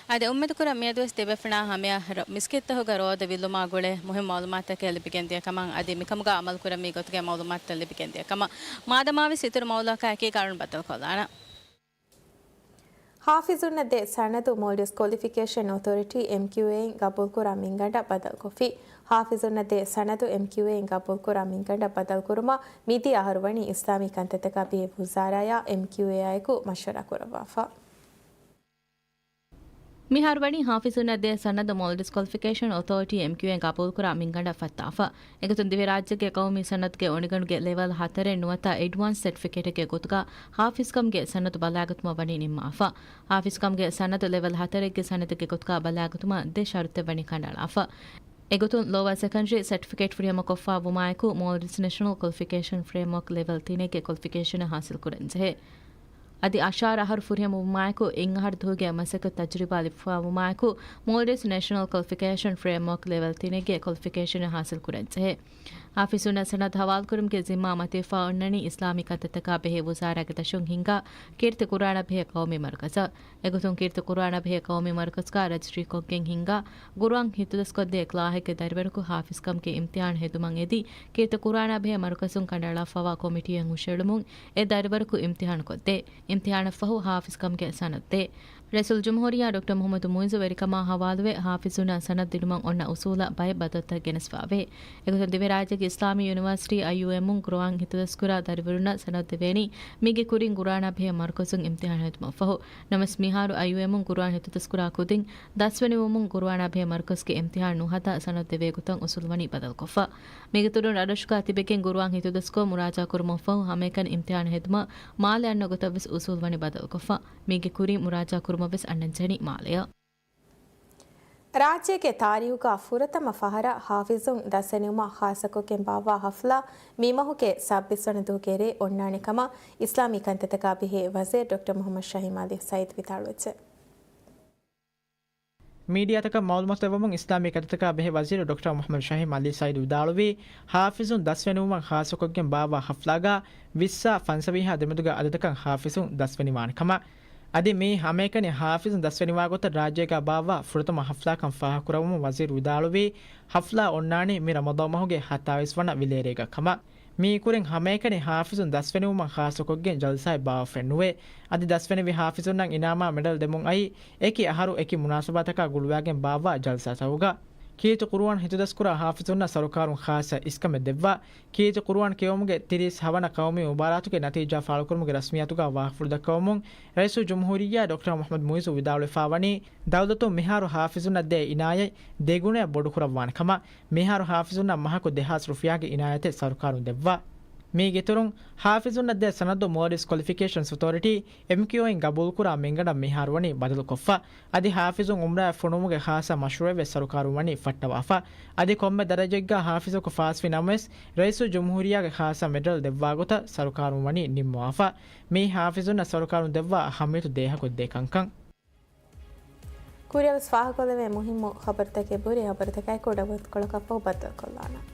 އާދެ، އުއްމީދުކުރަން މިއަދުވެސް ތިބޭފުޅުންނާ ހަމަޔަށް ރ-، މިސްކިތްތަކުގަ ރޯދަ ވިއްލުމާ ގުޅޭ މުހިއްމު މައުލޫމާތުތަކެއް ލިބިގެންދިޔަ ކަމަށް އަދި މިކަމުގަ އަމަލުކުރަންވީ ގޮތުގެ މައުލޫމާތުތައް ލިބިގެންދިޔަ ކަމަށް. މާދަމާވެސް އިތުރު މައުލޫމާތުތަކާއެކީ ގަރުނު ބައްދަލުކޮށްލާނަން. ޙާފިޒުންނަށް ދޭ ސަނަދު މޯލްޑިވްސް ކޮލިފިކޭޝަން އޮތޯރިޓީ، އެމްކިއުއޭ، އިން ގަބޫލުކުރާ މިންގަނޑަށް ބަދަލުކޮށްފި. ޙާފިޒުންނަށް ދޭ ސަނަދު އެމްކިއުއޭ، އިން ގަބޫލުކުރާ މިންގަނޑަށް ބަދަލުކުރުމަށް މިދިޔަ އަހަރު ވަނީ އިސްލާމީ ކަންތައްތަކާ ބެހޭ ވުޒާރާޔާ އެމްކިއުއޭއާއެކު މަޝްވަރާ ކުރައްވާފަ. މިހާރު ވަނީ ޙާފިޒުންނަށް ދޭ ސަނަދު މޯލްޑިވްސް ކޮލިފިކޭޝަން އޮތޯރިޓީ، އެމްކިއުއޭ، ގަބޫލުކުރާ މިންގަނޑަށް ފައްތާފަ. އެގޮތުން ދިވެހިރާއްޖޭގެ ޤައުމީ ސަނަދުގެ އޮނިގަނޑުގެ ލެވެލް ހަތަރެއް ނުވަތަ އެޑްވާންސް ސެޓްފިކެޓެއްގެ ގޮތުގަ ޙާފިޒްކަމުގެ ސަނަދު ބަލާގަތުމަށް ވަނީ ނިންމާފަ. ޙާފިޒްކަމުގެ ސަނަދު ލެވެލް ހަތަރެއްގެ ސަނަދެއްގެ ގޮތުގަ ބަލާގަތުމަށް ދެ ޝަރުތެއް ވަނީ ކަނޑައަޅާފަ. އެގޮތުން ލޯއާ ސެކަންޑަރީ ސެޓްފިކެޓް ފުރިހަމަކޮށްފަ ވުމާއެކު، މޯލްޑިވްސް ނޭޝަނަލް ކޮލިފިކޭޝަން ފްރޭމްވަރކް ލެވެލް ތިނެއްގެ ކޮލިފިކޭޝަނެއް ހާސިލް ކުރަންޖެހޭ. އަދި އަށާރަ އަހަރު ފުރިހަމަ ވުމާއެކު، އެއް އަހަރު ދުވަހުގެ މަސައްކަތް ތަޖުރިބާ ލިބިފަ ވުމާއެކު، މޯލްޑިވްސް ނޭޝަނަލް ކޮލިފިކޭޝަން ފްރޭމްވަރކް ލެވެލް ތިނެއްގެ ކޮލިފިކޭޝަނެއް ހާސިލް ކުރަންޖެހޭ. އާފިސުންނަށް ސަނަދު ހަވާލުކުރުމުގެ ޒިންމާ މަތިވެފަ އޮންނަނީ އިސްލާމީ ކަންތައްތަކާ ބެހޭ ވުޒާރާގެ ދަށުން ހިންގާ ކީރިތި ޤުރުއާނާ ބެހޭ ޤައުމީ މަރުކަޒަށް. އެގޮތުން ކީރިތި ޤުރުއާނާ ބެހޭ ޤައުމީ މަރުކަޒުގަ ރަޖިސްޓްރީކޮށްގެން ހިންގާ ޤުރުއާން ހިތުދަސްކޮށްދޭ ކްލާހެއްގެ ދަރިވަރަކު ޙާފިޒްކަމުގެ އިމްތިޙާނު ހެދުމަށް އެދި، ކީރިތި ޤުރުއާނާ ބެހޭ މަރުކަޒުން ކަނޑައަޅާފަވާ ކޮމިޓީއެއް ހުށައެޅުމުން އެ ދަރިވަރަކު އިމްތިޙާނުކޮށްދޭ. އިމްތިޙާނަށްފަހު ޙާފިޒްކަމުގެ ސަނަދު ދޭ. ރައީސުލްޖުމްހޫރިއްޔާ ޑޮކްޓަރ މުޙައްމަދު މުޢިއްޒު ވެރިކަމާ ހަވާލުވެ، ޙާފިޒުންނަށް ސަނަދު ދިނުމަށް އޮންނަ އުޞޫލަށް ބައެއް ބަދަލުތައް ގެނެސްފަވޭ. އެގޮތުން ދިވެހިރާއްޖޭގެ އިސްލާމީ ޔުނިވަރސިޓީ، އައިޔޫއެމުން ޤުރުއާން ހިތުދަސްކުރާ ދަރިވަރުންނަށް ސަނަދު ދެވޭނީ މީގެ ކުރިން ޤުރުއާނާ ބެހޭ މަރުކަޒުން އިމްތިޙާނު ހެދުމަށްފަހު. ނަމަވެސް މިހާރު އައިޔޫއެމުން ޤުރުއާން ހިތުދަސްކުރާ ކުދިން ދަސްވަނިވުމުން ޤުރުއާނާ ބެހޭ މަރުކަޒުގެ އިމްތިޙާނު ނުހަދާ ސަނަދު ދެވޭ ގޮތަށް އުޞޫލު ވަނީ ބަދަލުކޮށްފަ. މީގެ ތުރުން ރަށްރަށުގަ ތިބެގެން ޤުރުއާން ހިތުދަސްކޮށް މުރާޖާ ކުރުމަށްފަހު ހަމައެކަނި އިމްތިޙާނު ހެދުމަށް މާލެ އަންނަ ގޮތަށްވެސް އުޞޫލު ވަނީ ބަދަލުކޮށްފަ. މީގެ ކުރިން މުރާޖާ ކުރުމަށް ވެސް އަންނަންޖެހެނީ މާލެއަށް. ރާއްޖޭގެ ތާރީހުގަ ފުރަތަމަ ފަހަރަށް ޙާފިޒުން ދަސްވެނިވުމަށް ޚާއްޞަކޮށްގެން ބާއްވާ ޙަފްލާ މި މަހުގެ ސައްބީސް ވަނަ ދުވަހުގެ ރޭ އޮންނާނެ ކަމަށް އިސްލާމީ ކަންތައްތަކާ ބެހޭ ވަޒީރު ޑޮކްޓަރ މުޙައްމަދު ޝަހީމް ޢަލީ ސައީދު ވިދާޅުވެއްޖެ. މީޑިއާތަކަށް މަޢުލޫމާތު ދެއްވަމުން، އިސްލާމީ ކަންތައްތަކާ ބެހޭ ވަޒީރު ޑޮކްޓަރ މުޙައްމަދު ޝަހީމް ޢަލީ ސައީދު ވިދާޅުވީ، ޙާފިޒުން ދަސްވެނިވުމަށް ޚާއްޞަކޮށްގެން ބާއްވާ ޙަފްލާގަ ވިއްސާ ފަންސަވީހާ ދެމެދުގެ އަދަދަކަށް ޙާފިޒުން ދަސްވެނިވާނެ ކަމަށް. އަދި މިއީ ހަމައެކަނި ޙާފިޒުން ދަސްވެނިވާ ގޮތަށް ރާއްޖޭގަ ބާއްވާ ފުރަތަމަ ޙަފްލާކަން ފާހަގަކުރައްވަމުން ވަޒީރު ވިދާޅުވީ، ޙަފްލާ އޮންނާނީ މި ރަމަޟާން މަހުގެ ހަތާވީސް ވަނަ ވިލޭރޭގަ ކަމަށް. މިއިކުރިން ހަމައެކަނި ޙާފިޒުން ދަސްވެނިވުމަށް ޚާއްޞަކޮށްގެން ޖަލްސާއެއް ބާއްވަފައެއް ނުވޭ. އަދި ދަސްވެނިވި ޙާފިޒުންނަށް އިނާމާ މެޑަލް ދެމުން އައީ، އެކި އަހަރު އެކި މުނާސަބާތަކާ ގުޅުވާގެން ބާއްވާ ޖަލްސާތަކުގަ. ކީރިތި ޤުރުއާން ހިތުދަސްކުރާ ޙާފިޒުންނަށް ސަރުކާރުން ޚާއްޞަ އިސްކަމެއް ދެއްވާ. ކީރިތި ޤުރުއާން ކިޔެވުމުގެ ތިރީސް ހަވަނަ ޤައުމީ މުބާރާތުގެ ނަތީޖާ ފާޅުކުރުމުގެ ރަސްމިއްޔާތުގަ ވާހަކަފުޅު ދައްކަވަމުން، ރައީސުލްޖުމްހޫރިއްޔާ ޑޮކްޓަރ މުޙައްމަދު މުޢިއްޒު ވިދާޅުވެފާވަނީ، ދައުލަތުން މިހާރު ޙާފިޒުންނަށް ދޭ އިނާޔަތް ދެގުނައަށް ބޮޑުކުރައްވާނެ ކަމަށް. މިހާރު ޙާފިޒުންނަށް މަހަކު ދެހާސް ރުފިޔާގެ އިނާޔަތެއް ސަރުކާރުން ދެއްވާ. މީގެއިތުރުން، ޙާފިޒުންނަށް ދޭ ސަނަދު މުދައްރިސް ކޮލިފިކޭޝަންސް އޮތޯރިޓީ، އެމްކިއުއޭ އިން ގަބޫލުކުރާ މިންގަނޑަށް މިހާރު ވަނީ ބަދަލުކޮށްފަ. އަދި ޙާފިޒުން އުމްރާއަށް ފޮނުވުމުގެ ޚާއްޞަ މަޝްރޫޢެއްވެސް ސަރުކާރުން ވަނީ ފައްޓަވާފަ. އަދި ކޮންމެ ދަރަޖައެއްގަ ޙާފިޒަކު ފާސްވި ނަމަވެސް، ރައީސުލްޖުމްހޫރިއްޔާގެ ޚާއްޞަ މެޑަލް ދެއްވާ ގޮތަށް ސަރުކާރުން ވަނީ ނިންމަވާފަ. މިއީ ޙާފިޒުންނަށް ސަރުކާރުން ދެއްވާ އަހައްމިޔަތު ދޭހަކޮށްދޭ ކަންކަން. ކުރިއަށް ވެސް ފާހަގަކޮށްލެވޭ މުހިއްމު ޚަބަރުތަކެއް ބުރި. ޚަބަރުތަކާއެކު ވަގުތުކޮޅަކަށްފަހު ބައްދަލުކޮށްލާނަން.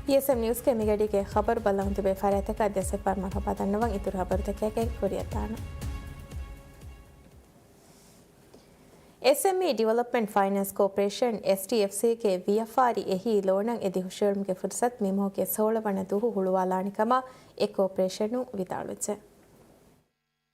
އީއެސްއެމް ނިއުސްގެ މިގަޑީގެ ޚަބަރު ބަލަން ތިބޭ ފަރާތަކަށް ދެސެއް ފަރުމާ ކަބާ ދަންނަވަން އިތުރު ޚަބަރުތަކެއްގެ ކުރިއަށްދާނަން. އެސްއެމްއީ ޑިވެލޮޕްމަންޓް ފައިނޭންސް ކޯޕަރޭޝަން، އެސްޑީއެފްސީގެ ވިޔަފާރި އެހީ ލޯނަށް އެދި ހުށައެޅުމުގެ ފުރުސަތު މި މަހުގެ ސޯޅަ ވަނަ ދުވަހު ހުޅުވާލާނެ ކަމަށް އެ ކޯޕަރޭޝަނުން ވިދާޅުވެއްޖެ.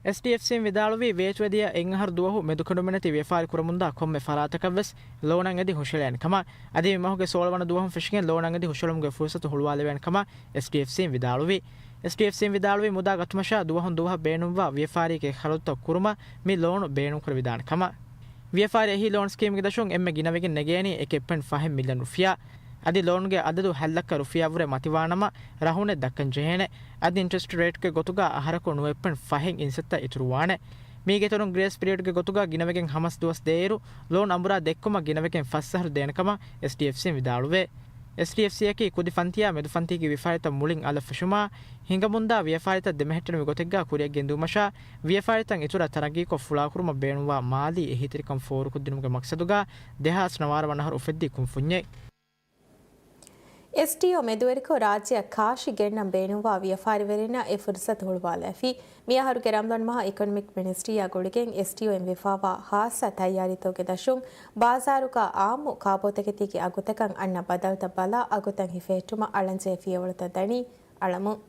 އެސްޑީއެފްސީން ވިދާޅުވީ، ވޭތުވެދިޔަ އެއް އަހަރު ދުވަހު މެދުކެނޑުމެއްނެތި ވިޔަފާރި ކުރަމުންދާ ކޮންމެ ފަރާތަކަށްވެސް ލޯނަށް އެދި ހުށައެޅޭނެ ކަމަށް. އަދި މި މަހުގެ ސޯޅަ ވަނަ ދުވަހުން ފެށިގެން ލޯނަށް އެދި ހުށައެޅުމުގެ ފުރުސަތު ހުޅުވާލެވޭނެ ކަމަށް އެސްޑީއެފްސީން ވިދާޅުވީ. އެސްޑީއެފްސީން ވިދާޅުވީ، މުދާ ގަތުމަށާ ދުވަހުން ދުވަހަށް ބޭނުންވާ ވިޔަފާރީގެ ޚަރަދުތައް ކުރުމަށް މި ލޯނު ބޭނުންކުރެވިދާނެ ކަމަށް. ވިޔަފާރި އެހީ ލޯން ސްކީމްގެ ދަށުން އެންމެ ގިނަވެގެން ނެގޭނީ އެކެއް ޕޮއިންޓް ފަހެއް މިލިއަން ރުފިޔާ. އަދި ލޯނުގެ އަދަދު ހަތް ލައްކަ ރުފިޔާ ވުރެ މަތިވާނަމަ، ރަހުނެއް ދައްކަން ޖެހޭނެ. އަދި އިންޓްރެސްޓް ރޭޓްގެ ގޮތުގަ އަހަރަކު ނުވައެއް ޕޮއިންޓް ފަހެއް އިންސައްތަ އިތުރުވާނެ. މީގެ އިތުރުން ގްރޭސް ޕީރިއަޑްގެ ގޮތުގަ ގިނަވެގެން ހަމަސް ދުވަސް ދޭއިރު، ލޯން އަނބުރާ ދެއްކުމަށް ގިނަވެގެން ފަސް އަހަރު ދޭނެ ކަމަށް އެސްޑީއެފްސީން ވިދާޅުވޭ. އެސްޑީއެފްސީއަކީ ކުދި ފަންތިއާ މެދު ފަންތީގެ ވިޔަފާރިތައް މުޅިން އަލަށް ފެށުމާ، ހިނގަމުންދާ ވިޔަފާރިތައް ދެމެހެއްޓެނިވި ގޮތެއްގާ ކުރިއަށް ގެންދިއުމަށާ، ވިޔަފާރިތައް އިތުރަށް ތަރައްގީކޮށް ފުޅާކުރުމަށް ބޭނުންވާ މާލީ އެހީތެރިކަން ފޯރުކޮށްދިނުމުގެ މަޤްޞަދުގާ ދެހާސް ނަވާރަ ވަނަ އަހަރު އުފެއްދި ކުންފުންޏެއް. އެސްޓީއޯ މެދުވެރިކޮށް ރާއްޖެއަށް ކާށި ގެންނަން ބޭނުންވާ ވިޔަފާރިވެރިންނަށް އެ ފުރުސަތު ހުޅުވާލައިފި. މިއަހަރުގެ ރަމަޟާން މަހަށް އިކޮނޮމިކް މިނިސްޓްރީއާ ގުޅިގެން އެސްޓީއޯއިން ވެފާވާ ޚާއްޞަ ތައްޔާރީތަކުގެ ދަށުން ބާޒާރުގަ އާއްމު ކާބޯތަކެތީގެ އަގުތަކަށް އަންނަ ބަދަލުތައް ބަލާ އަގުތައް ހިފެހެއްޓުމަށް އަޅަންޖެހޭ ފިޔަވަޅުތައް ދަނީ އަޅަމުން.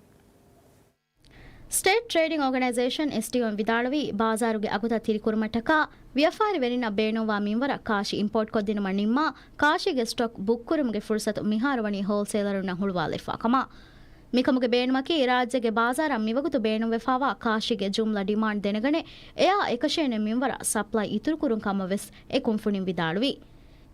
ސްޓޭޓް ޓްރޭޑިން އޯގަނައިޒޭޝަން، އެސްޓީއޯއިން ވިދާޅުވީ، ބާޒާރުގެ އަގުތައް ތިރިކުރުމަށްޓަކާ ވިޔަފާރިވެރިންނަށް ބޭނުންވާ މިންވަރަށް ކާށި އިމްޕޯޓްކޮށްދިނުމަށް ނިންމާ، ކާށީގެ ސްޓޮކް ބުކްކުރުމުގެ ފުރުސަތު މިހާރު ވަނީ ހޯލްސޭލަރުންނަށް ހުޅުވާލައިފާ ކަމަށް. މިކަމުގެ ބޭނުމަކީ، ރާއްޖޭގެ ބާޒާރަށް މިވަގުތު ބޭނުންވެފާވާ ކާށީގެ ޖުމްލަ ޑިމާންޑް ދެނެގަނެ، އެއާ އެކަށޭނެ މިންވަރަށް ސަޕްލައި އިތުރުކުރުން ކަމަށްވެސް އެ ކުންފުނިން ވިދާޅުވީ.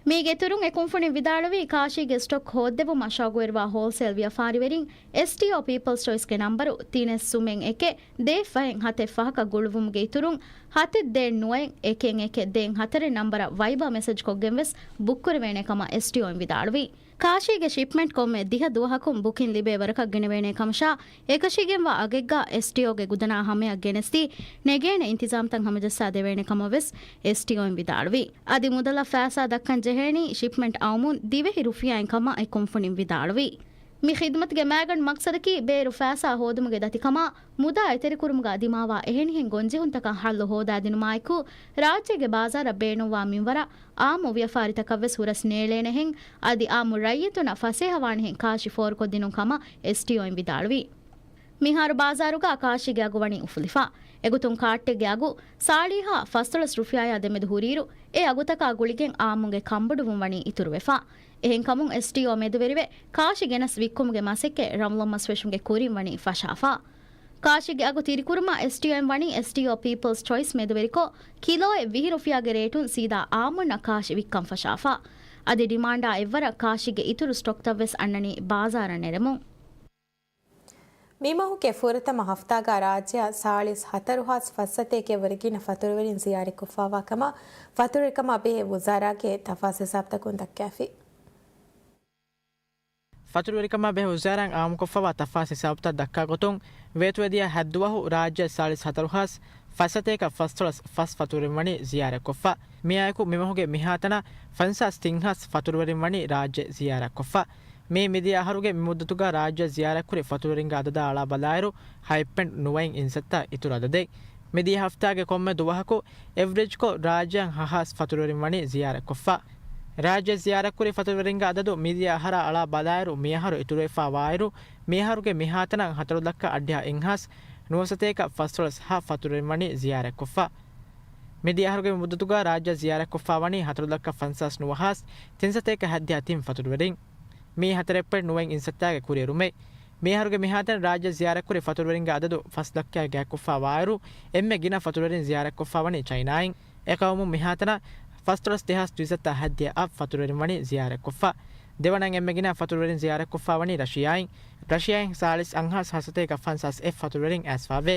މީގެއިތުރުން އެ ކުންފުނިން ވިދާޅުވީ، ކާށީގެ ސްޓޮކް ހޯއްދެވުމަށް ޝައުގުވެރިވާ ހޯލްސޭލް ވިޔަފާރިވެރިން އެސްޓީއޯ ޕީޕަލްސް ޗޮއިސްގެ ނަންބަރު ތިނެއް ސުމެއް އެކެއް ދޭއް ފަހެއް ހަތެއް ފަހަކަށް ގުޅުއްވުމުގެ އިތުރުން، ހަތެއް ދޭއް ނުވައެއް އެކެއް އެކެއް ދޭއް ހަތަރެއް ނަންބަރަށް ވައިބާ މެސެޖްކޮށްގެންވެސް ބުކްކުރެވޭނެ ކަމަށް އެސްޓީއޯއިން ވިދާޅުވީ. ކާށީގެ ޝިޕްމަންޓް ކޮންމެ ދިހަ ދުވަހަކުން ބުކިން ލިބޭ ވަރަކަށް ގެނެވޭނެ ކަމަށާ، އެކަށީގެންވާ އަގެއްގާ އެސްޓީއޯގެ ގުދަނާ ހަމަޔަށް ގެނެސްދީ، ނެގޭނެ އިންތިޒާމްތައް ހަމަޖައްސާ ދެވޭނެ ކަމަށް ވެސް އެސްޓީއޯއިން ވިދާޅުވީ. އަދި މުދަލަށް ފައިސާ ދައްކަން ޖެހޭނީ ޝިޕްމަންޓް އައުމުން ދިވެހި ރުފިޔާއިން ކަމަށް އެ ކުންފުނިން ވިދާޅުވީ. މި ޚިދުމަތުގެ މައިގަނޑު މަޤްޞަދަކީ ބޭރު ފައިސާ ހޯދުމުގެ ދަތިކަމާ، މުދާ އެތެރެކުރުމުގަ ދިމާވާ އެހެނިހެން ގޮންޖެހުންތަކަށް ޙައްލު ހޯދާދިނުމާއެކު، ރާއްޖޭގެ ބާޒާރަށް ބޭނުންވާ މިންވަރަށް އާއްމު ވިޔަފާރިތަކަށްވެސް ހުރަސް ނޭޅޭނެހެން، އަދި އާއްމު ރައްޔިތުންނަށް ފަސޭހަވާނެހެން ކާށި ފޯރުކޮށްދިނުން ކަމަށް އެސްޓީއޯއިން ވިދާޅުވި. މިހާރު ބާޒާރުގަ ކާށިގެ އަގު ވަނީ އުފުލިފަ. އެގޮތުން ކާއްޓެއްގެ އަގު ސާޅީހާ ފަސްދޮޅަސް ރުފިޔާޔާ ދެމެދު ހުރިއިރު، އެ އަގުތަކާ ގުޅިގެން އާއްމުގެ ކަންބޮޑުވުން ވަނީ އިތުރުވެފަ. އެހެންކަމުން އެސްޓީއޯ މެދުވެރިވެ، ކާށި ގެނަސް ވިއްކުމުގެ މަސައްކަތް ރަމްޟާން މަސް ފެށުމުގެ ކުރިން ވަނީ ފަށާފަ. ކާށިގެ އަގު ތިރިކުރުމަށް އެސްޓީއޯއިން ވަނީ އެސްޓީއޯ ޕީޕަލްސް ޗޮއިސް މެދުވެރިކޮށް، ކިލޯއެއް ވިހި ރުފިޔާގެ ރޭޓުން ސީދާ އާއްމުންނަށް ކާށި ވިއްކަން ފަށާފަ. އަދި ޑިމާންޑާ އެއްވަރަށް ކާށިގެ އިތުރު ސްޓޮކްތައްވެސް އަންނަނީ ބާޒާރަށް ނެރެމުން. މިމަހުގެ ފުރަތަމަ ހަފްތާގަ ރާއްޖެއަށް ސާޅީސް ހަތަރު ހާސް ފަސްސަތޭކައަށްވުރެ ގިނަ ފަތުރުވެރިން ޒިޔާރަތްކޮށްފައިވާ ކަމަށް ފަތުރުވެރިކަމާ ބެހޭ ވުޒާރާގެ ތަފާސް ހިސާބުތަކުން ދައްކައިފި. ފަތުރުވެރިކަމާ ބެހޭ ވުޒާރާއިން އާއްމުކޮށްފައިވާ ތަފާސް ހިސާބުތައް ދައްކާ ގޮތުން، ވޭތުވެދިޔަ ހައްދުވަހު ރާއްޖެއަށް ސާޅީސް ހަތަރު ހާސް ފަސްސަތޭކަ ފަސްދޮޅަސް ފަސް ފަތުރުވެރިން ވަނީ ޒިޔާރަތްކޮށްފަ. މިއާއެކު މިމަހުގެ މިހާތަނަށް ފަންސާސް ތިން ހާސް ފަތުރުވެރިން ވަނީ ރާއްޖެ ޒިޔާރަތްކޮށްފަ. މިއީ މިދިޔަ އަހަރުގެ މި މުއްދަތުގަ ރާއްޖެ ޒިޔާރަތްކުރި ފަތުރުވެރިންގެ އަދަދާ އަޅާ ބަލާއިރު، ހަތް ޕޮއިންޓް ނުވައިން އިންސައްތަ އިތުރު އަދަދެއް. މިދިޔަ ހަފްތާގެ ކޮންމެ ދުވަހަކު އެވްރެޖްކޮށް، ރާއްޖެއަށް ހަ ހާސް ފަތުރުވެރިން ވަނީ ޒިޔާރަތްކޮށްފަ. ރާއްޖެ ޒިޔާރަތްކުރި ފަތުރުވެރިންގެ އަދަދު މިދިޔަ އަހަރާ އަޅާ ބަލާއިރު، މިއަހަރު އިތުރުވެފަ ވާއިރު، މިއަހަރުގެ މިހާތަނަށް ހަތަރު ލައްކަ އަށްޑިހަ އެއްހާސް ނުވަސަތޭކަ ފަސްދޮޅަސް ހަ ފަތުރުވެރިން ވަނީ ޒިޔާރަތްކޮށްފަ. މިދިޔަ އަހަރުގެ މުއްދަތުގަ ރާއްޖެ ޒިޔާރަތްކޮށްފަ ވަނީ ހަތަރު ލައްކަ ފަންސާސް ނުވަ ހާސް ތިންސަތޭކަ ހައްދިހަ ތިން ފަތުރުވެރިން. މިއީ ހަތަރެއް ޕޮއިންޓް ނުވައިން އިންސައްތާގެ ކުރިއެރުމެއް. މިއަހަރުގެ މިހާތަނަށް ރާއްޖެ ޒިޔާރަތްކުރި ފަތުރުވެރިންގެ އަދަދު ފަސް ލައްކައަށް ގާތްކޮށްފަ ވާއިރު، އެންމެ ގިނަ ފަތުރުވެރިން ޒިޔާރަތްކޮށްފަ ވަނީ ޗައިނާއިން. އެ ޤައުމުން މިހާތަނަށް ފަސްދޮޅަސް ދެހާސް ދުއިސައްތަ ހައްދިހަ އަށް ފަތުރުވެރިން ވަނީ ޒިޔާރަތްކޮށްފަ. ދެވަނައިން އެންމެ ގިނަ ފަތުރުވެރިން ޒިޔާރަތްކޮށްފަ ވަނީ ރަޝިޔާއިން. ރަޝިޔާއިން ސާޅީސް އަށްހާސް ހަސަތޭކަ ފަންސާސް އެއް ފަތުރުވެރިން އައިސްފަވޭ.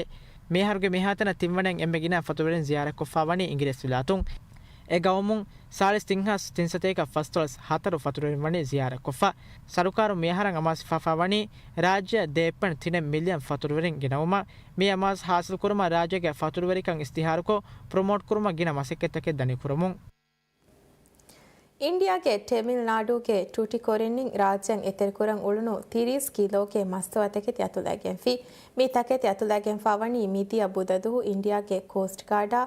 މިއަހަރުގެ މިހާތަނަށް ތިންވަނައިން އެންމެ ގިނަ ފަތުރުވެރިން ޒިޔާރަތްކޮށްފަ ވަނީ އިނގިރޭސިވިލާތުން. އެ ޤައުމުން ސާޅީސް ތިން ހާސް ތިންސަތޭކަ ފަސްދޮޅަސް ހަތަރު ފަތުރުވެރިން ވަނީ ޒިޔާރަތްކޮށްފަ. ސަރުކާރުން މިއަހަރަށް އަމާޒު ހިފާފަ ވަނީ ރާއްޖެއަށް ދެ ޕޮއިންޓް ތިނެއް މިލިއަން ފަތުރުވެރިން ގެނައުމަށް. މި އަމާޒު ހާސިލުކުރުމަށް ރާއްޖޭގެ ފަތުރުވެރިކަން އިސްތިހާރުކޮށް، ޕްރޮމޯޓްކުރުމަށް ގިނަ މަސައްކަތްތަކެއް ދަނިކުރަމުން. އިންޑިއާގެ ޓެމިލް ނާޑޫގެ ޓުޓިކޮރިންނިން ރާއްޖެއަށް އެތެރެކުރަން އުޅުނު ތިރީސް ކިލޯގެ މަސްތުވާތަކެތި އަތުލައިގެންފި. މި ތަކެތި އަތުލައިގެންފާ ވަނީ މިދިޔަ ބުދަދުހު އިންޑިއާގެ ކޯސްޓް ގާޑާ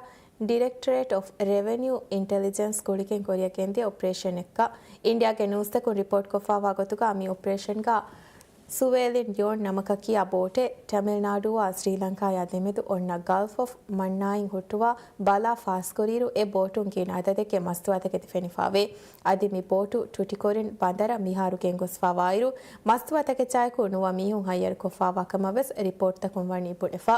ޑިރެކްޓަރޭޓް އޮފް ރެވެނިއު އިންޓެލިޖެންސް ގުޅިގެން ކުރިއަށް ގެންދިޔަ އޮޕަރޭޝަނެއްކަ. އިންޑިއާގެ ނޫސްތަކުން ރިޕޯޓްކޮށްފާވާ ގޮތުގަ މި އޮޕަރޭޝަންގަ ސުވޭލިން ޔޯން ނަމަކަށް ކިޔާ ބޯޓެއް ޓަމިލް ނާޑޫއާ ސްރީލަންކާޔާ ދެމެދު އޮންނަ ގަލްފް އޮފް މަންނާއިން ހުއްޓުވާ ބަލާ ފާސްކުރިއިރު، އެ ބޯޓުން ގިނަ އަދަދެއްގެ މަސްތުވާތަކެތި ފެނިފާވޭ. އަދި މި ބޯޓު ޓުޓިކޮރިން ބަނދަރަށް މިހާރު ގެންގޮސްފާވާއިރު، މަސްތުވާތަކެއްޗާއެކު ނުވަ މީހުން ހައްޔަރުކޮށްފާވާ ކަމަށް ވެސް ރިޕޯޓްތަކުން ވަނީ ބުނެފަ.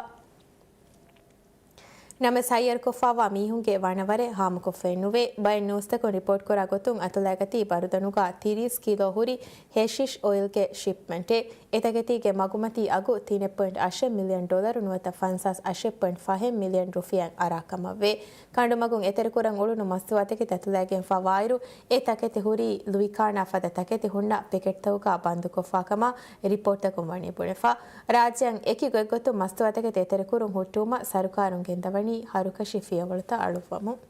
ނަމަވެސް ހައްޔަރުކޮށްފާވާ މީހުންގެ ވަނަވަރެއް ހާމަކޮށްފައެއް ނުވޭ. ބައެއް ނޫސްތަކުން ރިޕޯޓްކުރާ ގޮތުން، އަތުލައިގަތީ ބަރުދަނުގަ ތިރީސް ކިލޯ ހުރި ހެޝިޝް އޮއިލްގެ ޝިޕްމަންޓެއް. އެތަކެތީގެ މަގުމަތީ އަގު ތިނެއް ޕޮއިންޓް އަށެއް މިލިއަން ޑޮލަރު ނުވަތަ ފަންސާސް އަށެއް ޕޮއިންޓް ފަހެއް މިލިއަން ރުފިޔާއިން އަރާ ކަމަށްވޭ. ކަނޑުމަގުން އެތެރެކުރަން އުޅުނު މަސްތުވާތަކެތި އަތުލައިގެންފާ ވާއިރު، އެ ތަކެތި ހުރީ ލުއިކާނާ ފަދަ ތަކެތި ހުންނަ ޕެކެޓްތަކުގަ ބަންދުކޮށްފާ ކަމަށް ރިޕޯޓްތަކުން ވަނީ ބުނެފަ. ރާއްޖެއަށް އެކި ގޮތްގޮތުން މަސްތުވާތަކެތި އެތެރެކުރުން ހުއްޓުވުމަށް ސަރުކާރުން ގެންދަވަނީ ހަރުކަށި ފިޔަވަޅުތައް އަޅުއްވަމުން.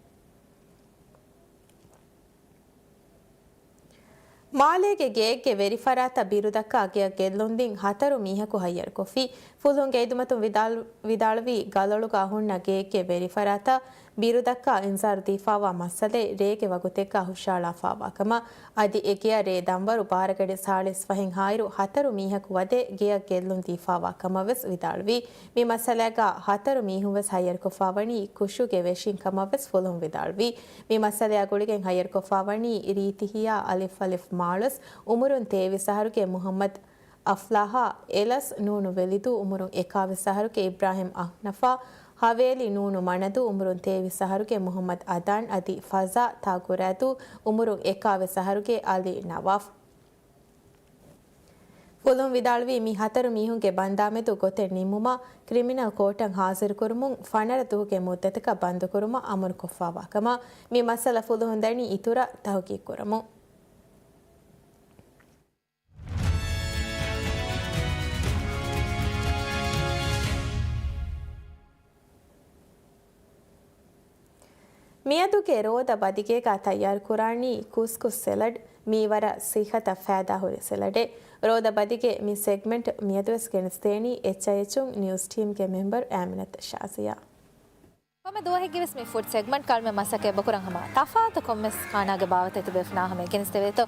މާލޭގެ ގެއެއްގެ ވެރިފަރާތަށް ބިރުދައްކާ ގެއަށް ގެއްލުންދިން ހަތަރު މީހަކު ހައްޔަރުކޮށްފި. ފުލުހުންގެ އިދުމަތުން ވިދާޅު-، ވިދާޅުވީ، ގަލޮޅުގަ ހުންނަ ގެއެއްގެ ވެރިފަރާތަށް ބިރުދައްކާ އިންޒާރު ދީފާވާ މައްސަލައެއް ރޭގެ ވަގުތެއްގަ ހުށައަޅާފާވާ ކަމަށް. އަދި އެ ގެޔަށް ރޭ ދަންވަރު ބާރަ ގަޑި ސާޅީސް ފަހެއް ހާއިރު ހަތަރު މީހަކު ވަދެ ގެޔަށް ގެއްލުން ދީފާވާ ކަމަށް ވެސް ވިދާޅުވި. މި މައްސަލައިގަ ހަތަރު މީހުން ވެސް ހައްޔަރުކޮށްފާވަނީ ކުށުގެ ވެށިން ކަމަށް ވެސް ފުލުހުން ވިދާޅުވި. މި މައްސަލަޔާ ގުޅިގެން ހައްޔަރުކޮށްފާވަނީ ރީތިހިޔާ އަލިފް އަލިފް މާޅޮސް އުމުރުން ތޭވީސް އަހަރުގެ މުހައްމަދު އަފްލާހާ، އެލަސް ނޫނު ވެލިދޫ އުމުރުން އެކާވީސް އަހަރުގެ އިބްރާހިމް އަހްނަފާ، ހަވޭލި ނޫނު މަނަދޫ އުމުރުން ތޭވީސް އަހަރުގެ މުހައްމަދު އަދާން އަދި ފަޒާ ތާ ގުރާދޫ އުމުރުން އެކާވީސް އަހަރުގެ އަލީ ނަވާފް. ފުލުހުން ވިދާޅުވީ، މި ހަތަރު މީހުންގެ ބަންދާމެދު ގޮތެއް ނިންމުމަށް ކްރިމިނަލް ކޯޓަށް ހާޒިރުކުރުމުން ފަނަރަ ދުވަހުގެ މުއްދަތަކަށް ބަންދުކުރުމަށް އަމުރުކޮށްފާވާ ކަމަށް. މި މައްސަލަ ފުލުހުން ދަނީ އިތުރަށް ތަހުގީގުކުރަމުން. މިއަދުގެ ރޯދަ ބަދިގޭގަ ތައްޔާރުކުރާނީ ކުސްކުސް ސެލަޑް. މީ ވަރަށް ސިއްހަތަށް ފައިދާހުރި ސެލަޑެއް. ރޯދަ ބަދިގެ މި ސެގްމަންޓް މިއަދުވެސް ގެނެސްދޭނީ އެޗްއައިއެޗުން ނިއުސް ޓީމްގެ މެމްބަރު އާމިނަތު ޝާޒިޔާ. ކޮންމެ ދުވަހެއްގެވެސް މި ފުޑް ސެގްމަންޓް ކަޅުމެއް މަސައްކަތް އެބަކުރަން ހަމަ ތަފާތު ކޮންމެސް ކާނާގެ ބާވަތެއް ތިބޭފުޅުންނާ ހަމަ ގެނެސްދެވޭތޯ.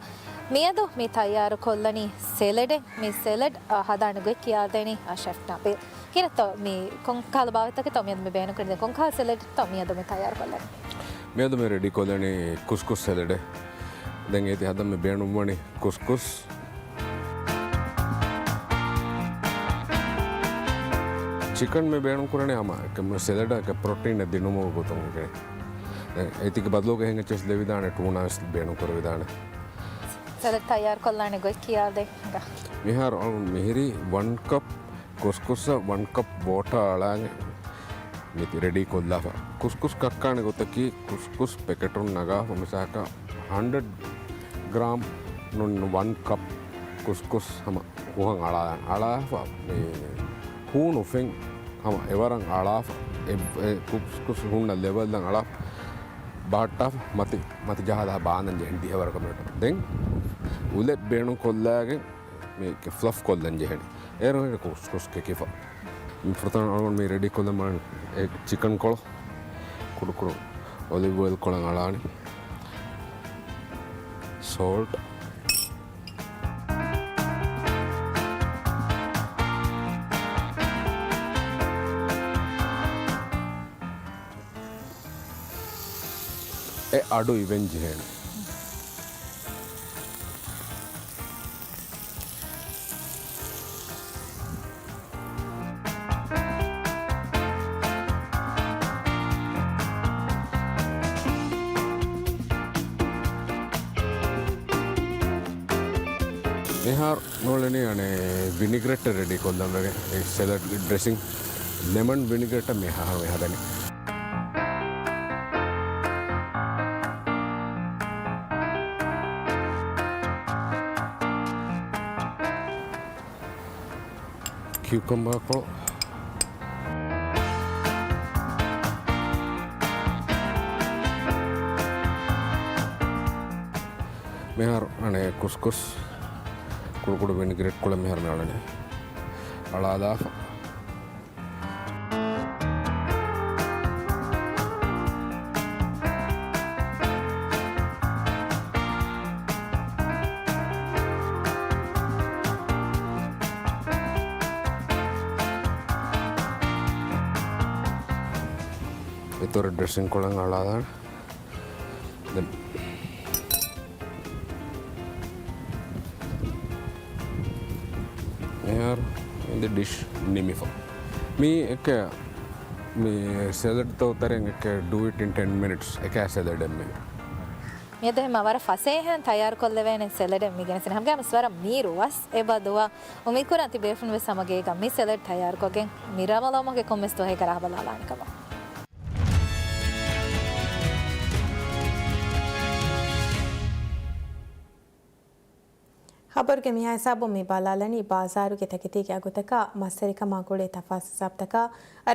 މިއަދު މި ތައްޔާރު ކޮށްލަނީ ސެލަޑެއް. މި ސެލަޑް، އަ، ހަދާނެ ގޮތް ކިޔާދޭނީ އަ، ޝެފް ނަބީލް. ކިހިނެއްތޯ މި ކޮންކަހަލަ ބާވަތްތަކެއްތޯ މިއަދު މި ބޭނުންކުރެނީ؟ ކޮންކަހަލަ ސެލަޑެއްތޯ މިއަދު މި ތައްޔާރު ކޮށްލަނީ؟ މިއަދު މި ރެޑީ ކޮށްލަނީ ކުސްކުސް ސެލަޑެއް. ދެން އޭތި ހަދަން މި ބޭނުންވަނީ ކުސްކުސް، ޗިކަން މި ބޭނުންކުރަނީ ހަމަ ސެލަޑަކަށް ޕްރޮޓީނެއް ދިނުމުގެ ގޮތުން. އޭތިގެ ބަދަލުގަ ހެން އެއްޗެސް ދެވިދާނެ، ޓޫނާވެސް ބޭނުންކުރެވިދާނެ. ސެލަޑް ތައްޔާރުކޮށްލާނެ ގޮތް ކިޔާދޭ. މިހާރު އަޅުން މިހިރީ ވަން ކަޕް ކުސްކުސްއަށް ވަން ކަޕް ވޯޓާ އަޅާނެ. މި ރެޑީ ކޮށްލާފަ. ކުސްކުސް ކައްކާނެ ގޮތަކީ ކުސްކުސް ޕެކެޓުން ނަގާފަ މިސާލަކަށް ހަންޑްރެޑް ގްރާމް ނޫން ވަން ކަޕް ކުސްކުސް ހަމަ ހުހަން އަޅާލާނެ. އަޅާފަ މި ހޫނު ފެން ހަމަ އެވަރަށް އަޅާފަ، އެ، އެ ކުސްކުސް ހުންނަ ލެވަލްއަށް އަޅާފަ، ބަހައްޓާފަ މަތި، މަތި ޖަހާލާ ބާނަން ޖެހެން ދިހަވަރަކަށް މިނެޓު. ދެން އުލެއް ބޭނުން ކޮށްލާގެން މީ ފްލަފް ކޮށްލަން ޖެހެނީ. އޭރު ހެން ކުސްކުސް ކެކިފަ. މި ފުރަތަމަ އަޅުގަނޑު މި ރެޑީ ކޮށްލަމާ އެ ޗިކަން ކޮޅު ކުޑުކުޑު އޮލިވް އޮއިލް ކޮޅަށް އަޅާނެ. ސޯލްޓް. އެ އަޑު އިވެން ޖެހޭނެ. މިހާރު ނޫޅެނީ އަނެއް ވިނިގްރެޓް ރެޑީ ކޮށްލަން ވެގެން. އެ ސެލަޑް ޑްރެސިން ލެމަން ވިނިގްރެޓް މިހާރު މި ހަދަނީ. ކިއުކަމްބާ ކޮޅު. މިހާރު އަނެއް ކުސްކުސް ކުޑަކުޑަ ވިނިގްރެޓް ކޮޅެއް މިހާރު މި އަޅަނީ. އަޅާލާފަ. އިތުރަށް ޑްރެސިން ކޮޅެއް އަޅާލާނެ. ދެން މިހާރު އިނދެ ޑިޝް ނިމިފަ. މީ އެކެ މި ސެލަޑް ތޯ ތަރެން އެކެ do it in ten minutes އެކާ ސެލަޑެއް މި. މިއަދު ހަމަ ވަރަށް ފަސޭހައިން ތައްޔާރުކޮށްލެވޭނެ ސެލަޑެއް މި ގެނެސްދިން. ހަމަގައިމުވެސް ވަރަށް މީރު ވަސް އެބަ ދުވާ. އުއްމީދުކުރަން ތި ބޭފުޅުން ވެސް ހަމަ ގޭގަ މި ސެލަޑް ތައްޔާރުކޮށްގެން މި ރަމަޟާން މަހުގެ ކޮންމެސް ދުވަހެއްގަ ރާ ބަލާލާނެ ކަމަށް. ޚަބަރުގެ މިހާ ހިސާބުން މި ބަލާލަނީ ބާޒާރުގެ ތަކެތީގެ އަގުތަކާ، މަސްވެރިކަމާ ގުޅޭ ތަފާސް ހިސާބުތަކާ،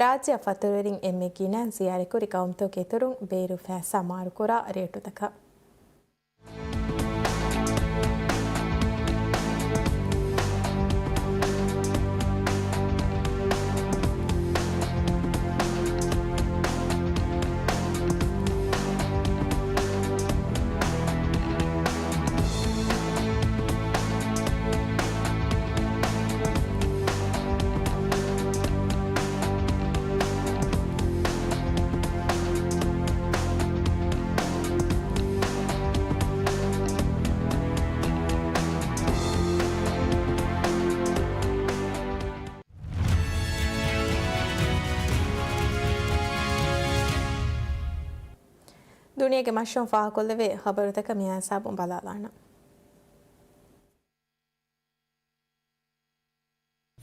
ރާއްޖެއަށް ފަތުރުވެރިން އެންމެ ގިނައިން ޒިޔާރަތްކުރި ޤައުމުތަކުގެ އިތުރުން ބޭރު ފައިސާ މާރުކުރާ ރޭޓުތަކަށް. ދުނިޔޭގެ މަށުން ފާހަގަކޮށްލެވޭ ޚަބަރުތަކަށް މިހާ ހިސާބުން ބަލާލާނަން.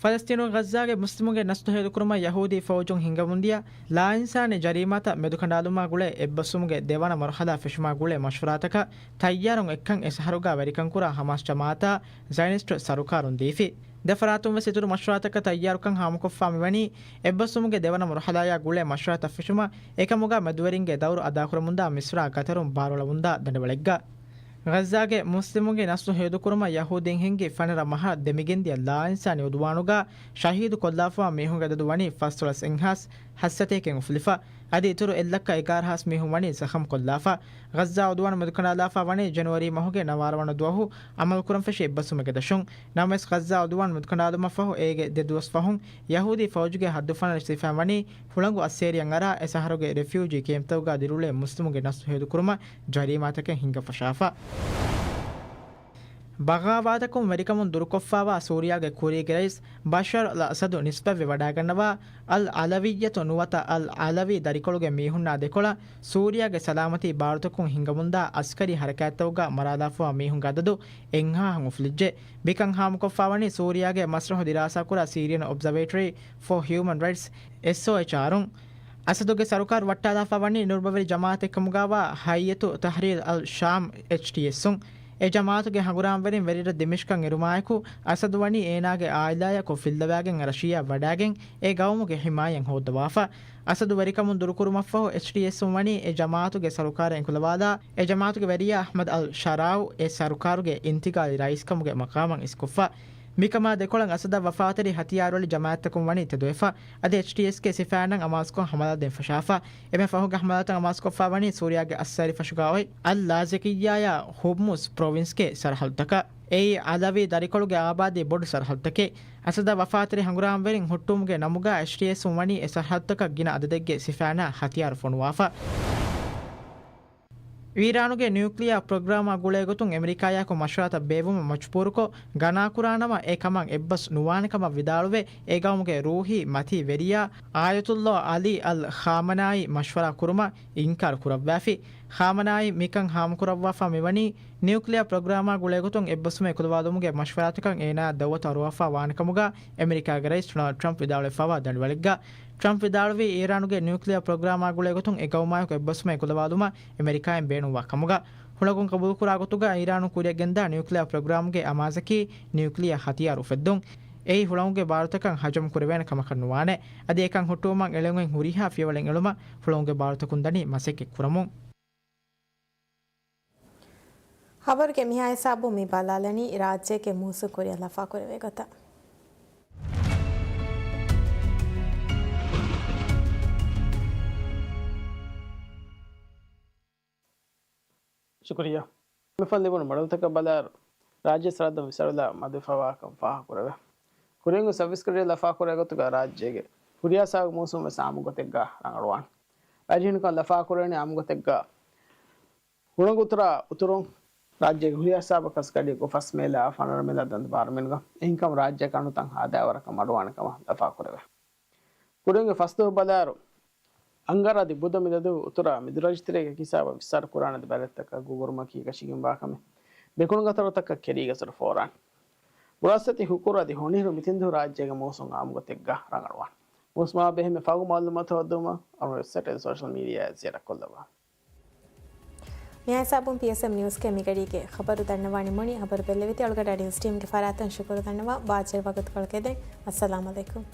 ފަލަސްތީނުގެ ޣައްޒާގެ މުސްލިމުންގެ ނަސްލު ހޭދަކުރުމަށް ޔަހޫދީ ފައުޖުން ހިންގަމުންދިޔަ ލާއިންސާނީ ޖަރީމާތައް މެދުކަނޑާލުމާ ގުޅޭ އެއްބަސްވުމުގެ ދެވަނަ މަރުހަލާ ފެށުމާ ގުޅޭ މަޝްވަރާތަކަށް ތައްޔާރުން އެއްކަން އެ ޝަހަރުގާ ވެރިކަންކުރާ ހަމާސް ޖަމާއަތާ ޒައިނިސްޓު ސަރުކާރުން ދީފި. ދެފަރާތުން ވެސް އިތުރު މަޝްވަރާތަކަށް ތައްޔާރުކަން ހާމަކޮށްފާ މިވަނީ އެއްބަސްވުމުގެ ދެވަނަ މަރުހަލާޔާ ގުޅޭ މަޝްވަރާތައް ފެށުމަށް އެކަމުގާ މެދުވެރިންގެ ދައުރު އަދާކުރަމުންދާ މިސްރާ ގަތަރުން ބާރުއަޅަމުންދާ ދަނޑިވަޅެއްގަ. ޣައްޒާގެ މުސްލިމުންގެ ނަސްލު ހޭދަކުރުމަށް ޔަހޫދީން ހިންގި ފަނަރަ މަހަށް ދެމިގެންދިޔަ ލާއިންސާނީ އުދުވާނުގަ ޝަހީދު ކޮށްލާފަވާ މީހުންގެ އަދަދު ވަނީ ފަސްދޮޅަސް އެއްހާސް ހަތްސަތޭކައިން އުފުލިފަ. އަދި އިތުރު އެއްލައްކަ އެގާރަ ހާސް މީހުން ވަނީ ޒަޚަމް ކޮށްލާފަ. ޣައްޒާ އުދުވާން މެދުކަނޑާލާފަ ވަނީ ޖެނުއަރީ މަހުގެ ނަވާރަ ވަނަ ދުވަހު އަމަލުކުރަން ފެށި އެއްބަސްވުމެއްގެ ދަށުން. ނަމަވެސް ޣައްޒާ އުދުވާން މެދުކަނޑާލުމަށް ފަހު އޭގެ ދެ ދުވަސް ފަހުން ޔަހޫދީ ފައުޖުގެ ހައްދުފަނަރަ ސިފައިން ވަނީ ހުޅަނގު އައްސޭރިއަށް އަރާ އެ ޝަހަރުގެ ރެފިއުޖީ ކޭމްޕްތަކުގަ ދިރިއުޅޭ މުސްލިމުންގެ ނަސްލު ހޭދަކުރުމަށް ޖަރީމާތަކެއް ހިންގަފަށާފަ. ބަޣާވާތަކުން ވެރިކަމުން ދުރުކޮށްފައިވާ ސޫރިޔާގެ ކުރީގެ ރައީސް ބަޝަރު އަލް އަސަދު ނިސްބަތްވެ ވަޑައިގަންނަވާ އަލް އަލަވިއްޔަތު ނުވަތަ އަލް އަލަވީ ދަރިކޮޅުގެ މީހުންނާ ދެކޮޅަށް ސޫރިޔާގެ ސަލާމަތީ ބާރުތަކުން ހިންގަމުންދާ އަސްކަރީ ހަރަކާތްތަކުގަ މަރާލާފަވާ މީހުންގެ އަދަދު އެއްހާހަށް އުފުލިއްޖެ. މިކަން ހާމަކޮށްފަ ވަނީ ސޫރިޔާގެ މަސްރަހު ދިރާސާކުރާ ސީރިއަން އޮބްޒަވޭޓަރީ ފޯ ހިއުމަން ރައިޓްސް، އެސްއޯއެޗްއާރުން. އަސަދުގެ ސަރުކާރު ވައްޓާލާފަ ވަނީ ނުރުބަވެރި ޖަމާއަތެއް ކަމުގައިވާ ހައްޔަތު ތަހްރީރު އަލް ޝާމް، އެޗްޓީއެސްއުން. އެ ޖަމާއަތުގެ ހަނގުރާމަވެރިން ވެރިރަށް ދިމިޝްކަށް އެރުމާއެކު، އަސަދު ވަނީ އޭނާގެ އާއިލާޔަކު ފިއްލަވާގެން ރަޝިޔާ ވަޑާގެން އެ ގައުމުގެ ހިމާޔަތް ހޯއްދަވާފަ. އަސަދު ވެރިކަމުން ދުރުކުރުމަށްފަހު، އެޗްޓީއެސްއުން ވަނީ އެ ޖަމާއަތުގެ ސަރުކާރަށް އެކުލަވާލާ، އެ ޖަމާއަތުގެ ވެރިޔާ އަޙްމަދު އަލް ޝަރާއު އެ ސަރުކާރުގެ އިންތިގާލީ ރައީސްކަމުގެ މަޤާމަށް އިސްކޮށްފަ. މިކަމާ ދެކޮޅަށް އަސަދަށް ވަފާތެރި ހަތިޔާރު އެޅި ޖަމާއަތްތަކުން ވަނީ ތެދުވެފަ. އަދި އެޗްޓީއެސްގެ ސިފައިންނަށް އަމާޒުކޮށް ހަމަލާ ދޭން ފަށާފަ. އެންމެ ފަހުގެ ހަމަލާތައް އަމާޒުކޮށްފަ ވަނީ ސޫރިޔާގެ އައްސަރި ފަށުގައި އޮތް އަލް ލާޒިޤިއްޔާޔާ ހުރްމުޒް ޕްރޮވިންސްގެ ސަރަހައްދުތަކަށް. އެއީ އަލަވީ ދަރިކޮޅުގެ އާބާދީ ބޮޑު ސަރަހައްދުތަކެއް. އަސަދަށް ވަފާތެރި ހަނގުރާމަވެރިން ހުއްޓުވުމުގެ ނަމުގަ އެޗްޓީއެސްއުން ވަނީ އެ ސަރަހައްދުތަކަށް ގިނަ އަދަދެއްގެ ސިފައިންނާ ހަތިޔާރު ފޮނުވާފަ. އީރާނުގެ ނިއުކްލިއާ ޕްރޮގްރާމާ ގުޅޭގޮތުން އެމެރިކާޔާއެކު މަޝްވަރާތައް ބޭއްވުމަށް މަޖުބޫރުކޮށް، ގަނާކުރާނަމަ އެ ކަމަށް އެއްބަސް ނުވާނެ ކަމަށް ވިދާޅުވެ، އެ ގައުމުގެ ރޫހީ މަތީ ވެރިޔާ އާޔަތުﷲ ޢަލީ އަލް ޚާމަނާއީ މަޝްވަރާ ކުރުމަށް އިންކާރު ކުރައްވާފި. ޚާމަނާއީ މިކަން ހާމަކުރައްވާފަ މިވަނީ، ނިއުކްލިއާ ޕްރޮގްރާމާ ގުޅޭގޮތުން އެއްބަސްވުމެއް އެކުލަވާލުމުގެ މަޝްވަރާތަކަށް އޭނާއަށް ދައުވަތު އަރުވާފަ ވާނެ ކަމުގަ އެމެރިކާގެ ރައީސް ޑޮނާލްޑް ޓްރަމްޕް ވިދާޅުވެފައިވާ ދަނޑިވަޅެއްގަ. ޓްރަމްޕް ވިދާޅުވީ، އީރާނުގެ ނިއުކްލިއާ ޕްރޮގްރާމާ ގުޅޭގޮތުން އެ ގައުމާއެކު އެއްބަސްވުމެއް އެކުލަވާލުމަށް އެމެރިކާއިން ބޭނުންވާ ކަމުގަ. ހުޅަނގުން ގަބޫލުކުރާ ގޮތުގަ އީރާނުން ކުރިއަށް ގެންދާ ނިއުކްލިއާ ޕްރޮގްރާމްގެ އަމާޒަކީ ނިއުކްލިއާ ހަތިޔާރު އުފެއްދުން. އެއީ ހުޅަނގުގެ ބާރުތަކަށް ހަޖަމް ކުރެވޭނެ ކަމަކަށް ނުވާނެ. އަދި އެކަން ހުއްޓުވުމަށް އެޅެން އޮތް ހުރިހާ ފިޔަވަޅެއް އެޅުމަށް ހުޅަނގުގެ ބާރުތަކުން ދަނީ މަސައްކަތް ކުރަމުން. ހަބަރުގެ މިހާ ހިސާބުން މި ބަލާލަނީ ރާއްޖޭގެ މޫސުން ކުރިއަށް ލަފާކުރެވޭ ގޮތަށް. ޝުކުރިއްޔާ. މިފަން ލިބުނު މޮޑެލްތަކަށް ބަލާއިރު، ރާއްޖެ ސަރަހައްދުން ވިސްނާލާ މަދުވެފައިވާކަން ފާހަގަކުރެވޭ. ކުރިން ސައްވީސް ގަޑިއަށް ލަފާކުރޭ ގޮތުގަ ރާއްޖޭގެ ހުރިހާ ހިސާބުގެ މޫސުން ވެސް އާއްމު ގޮތެއްގަ ރަނގަޅުވާނެ. ރައްޔިންކަން ލަފާކުރެވެނީ އާއްމު ގޮތެއްގަ ހުޅަނގު އުތުރާ އުތުރުން ރާއްޖޭގެ ހުރިހާ ހިސާބަކަސް ގަޑިއަކު ފަސް މޭލާ ފަނަރަ މޭލާ ދަނދަ ބާރަ މީނުގަ އެހެންކަމުން ރާއްޖެއަކަށް އަންނަތަން ހާދައިވަރަކަށް މަޑުވާނެ ކަމަށް ލަފާކުރެވޭ. ކުރިންގެ ފަސްދުވަހު ބަލާއިރު، އަންގަރަ އަދި ބުދަ މިދަދު އުތުރާ މިދުރަށް ތެރޭގެ ހިސާބަށް ވިއްސާރަ ކުރާނެ ބެލެޓްތަކަށް ގުގުރުމަކީ އެކަށީގެންވާ ކަމެއް. ދެކުނު ގަތަރުތަކަށް ކެރީގަސްރު ފޯރާނެ. ބުރާސްތި ހުކުރު އަދި ހޮނިހިރު މިތިން ދުވަހު ރާއްޖޭގެ މޫސުން އާއްމު ގޮތެއްގަ ރަނގަޅުވާނެ. މޫސުމާ ބެހޭ އެންމެ ފަހުގެ މައުލޫމާތު ހޯއްދުމަށް އަޅުގަނޑު ވެބްސައިޓް އަދި ސޯޝަލް މީޑިއާއަށް ޒިޔާރަތް ކޮށްލައްވާ. މިހާ ހިސާބުން ޕީއެސްއެމް ނިއުސްގެ މިގަޑީގެ ޚަބަރު ދަންނަވާނީ މުޅި. ޚަބަރު ބެއްލެވިތީ އަޅުގަޑު ނިއުސް ޓީމްގެ ފަރާތުން ޝުކުރު ދަންނަވާ. ބާއްޖަވެރި ވަގުތުކޮޅަކަށް އެދެން. އައްސަލާމު ޢަލައިކުމް.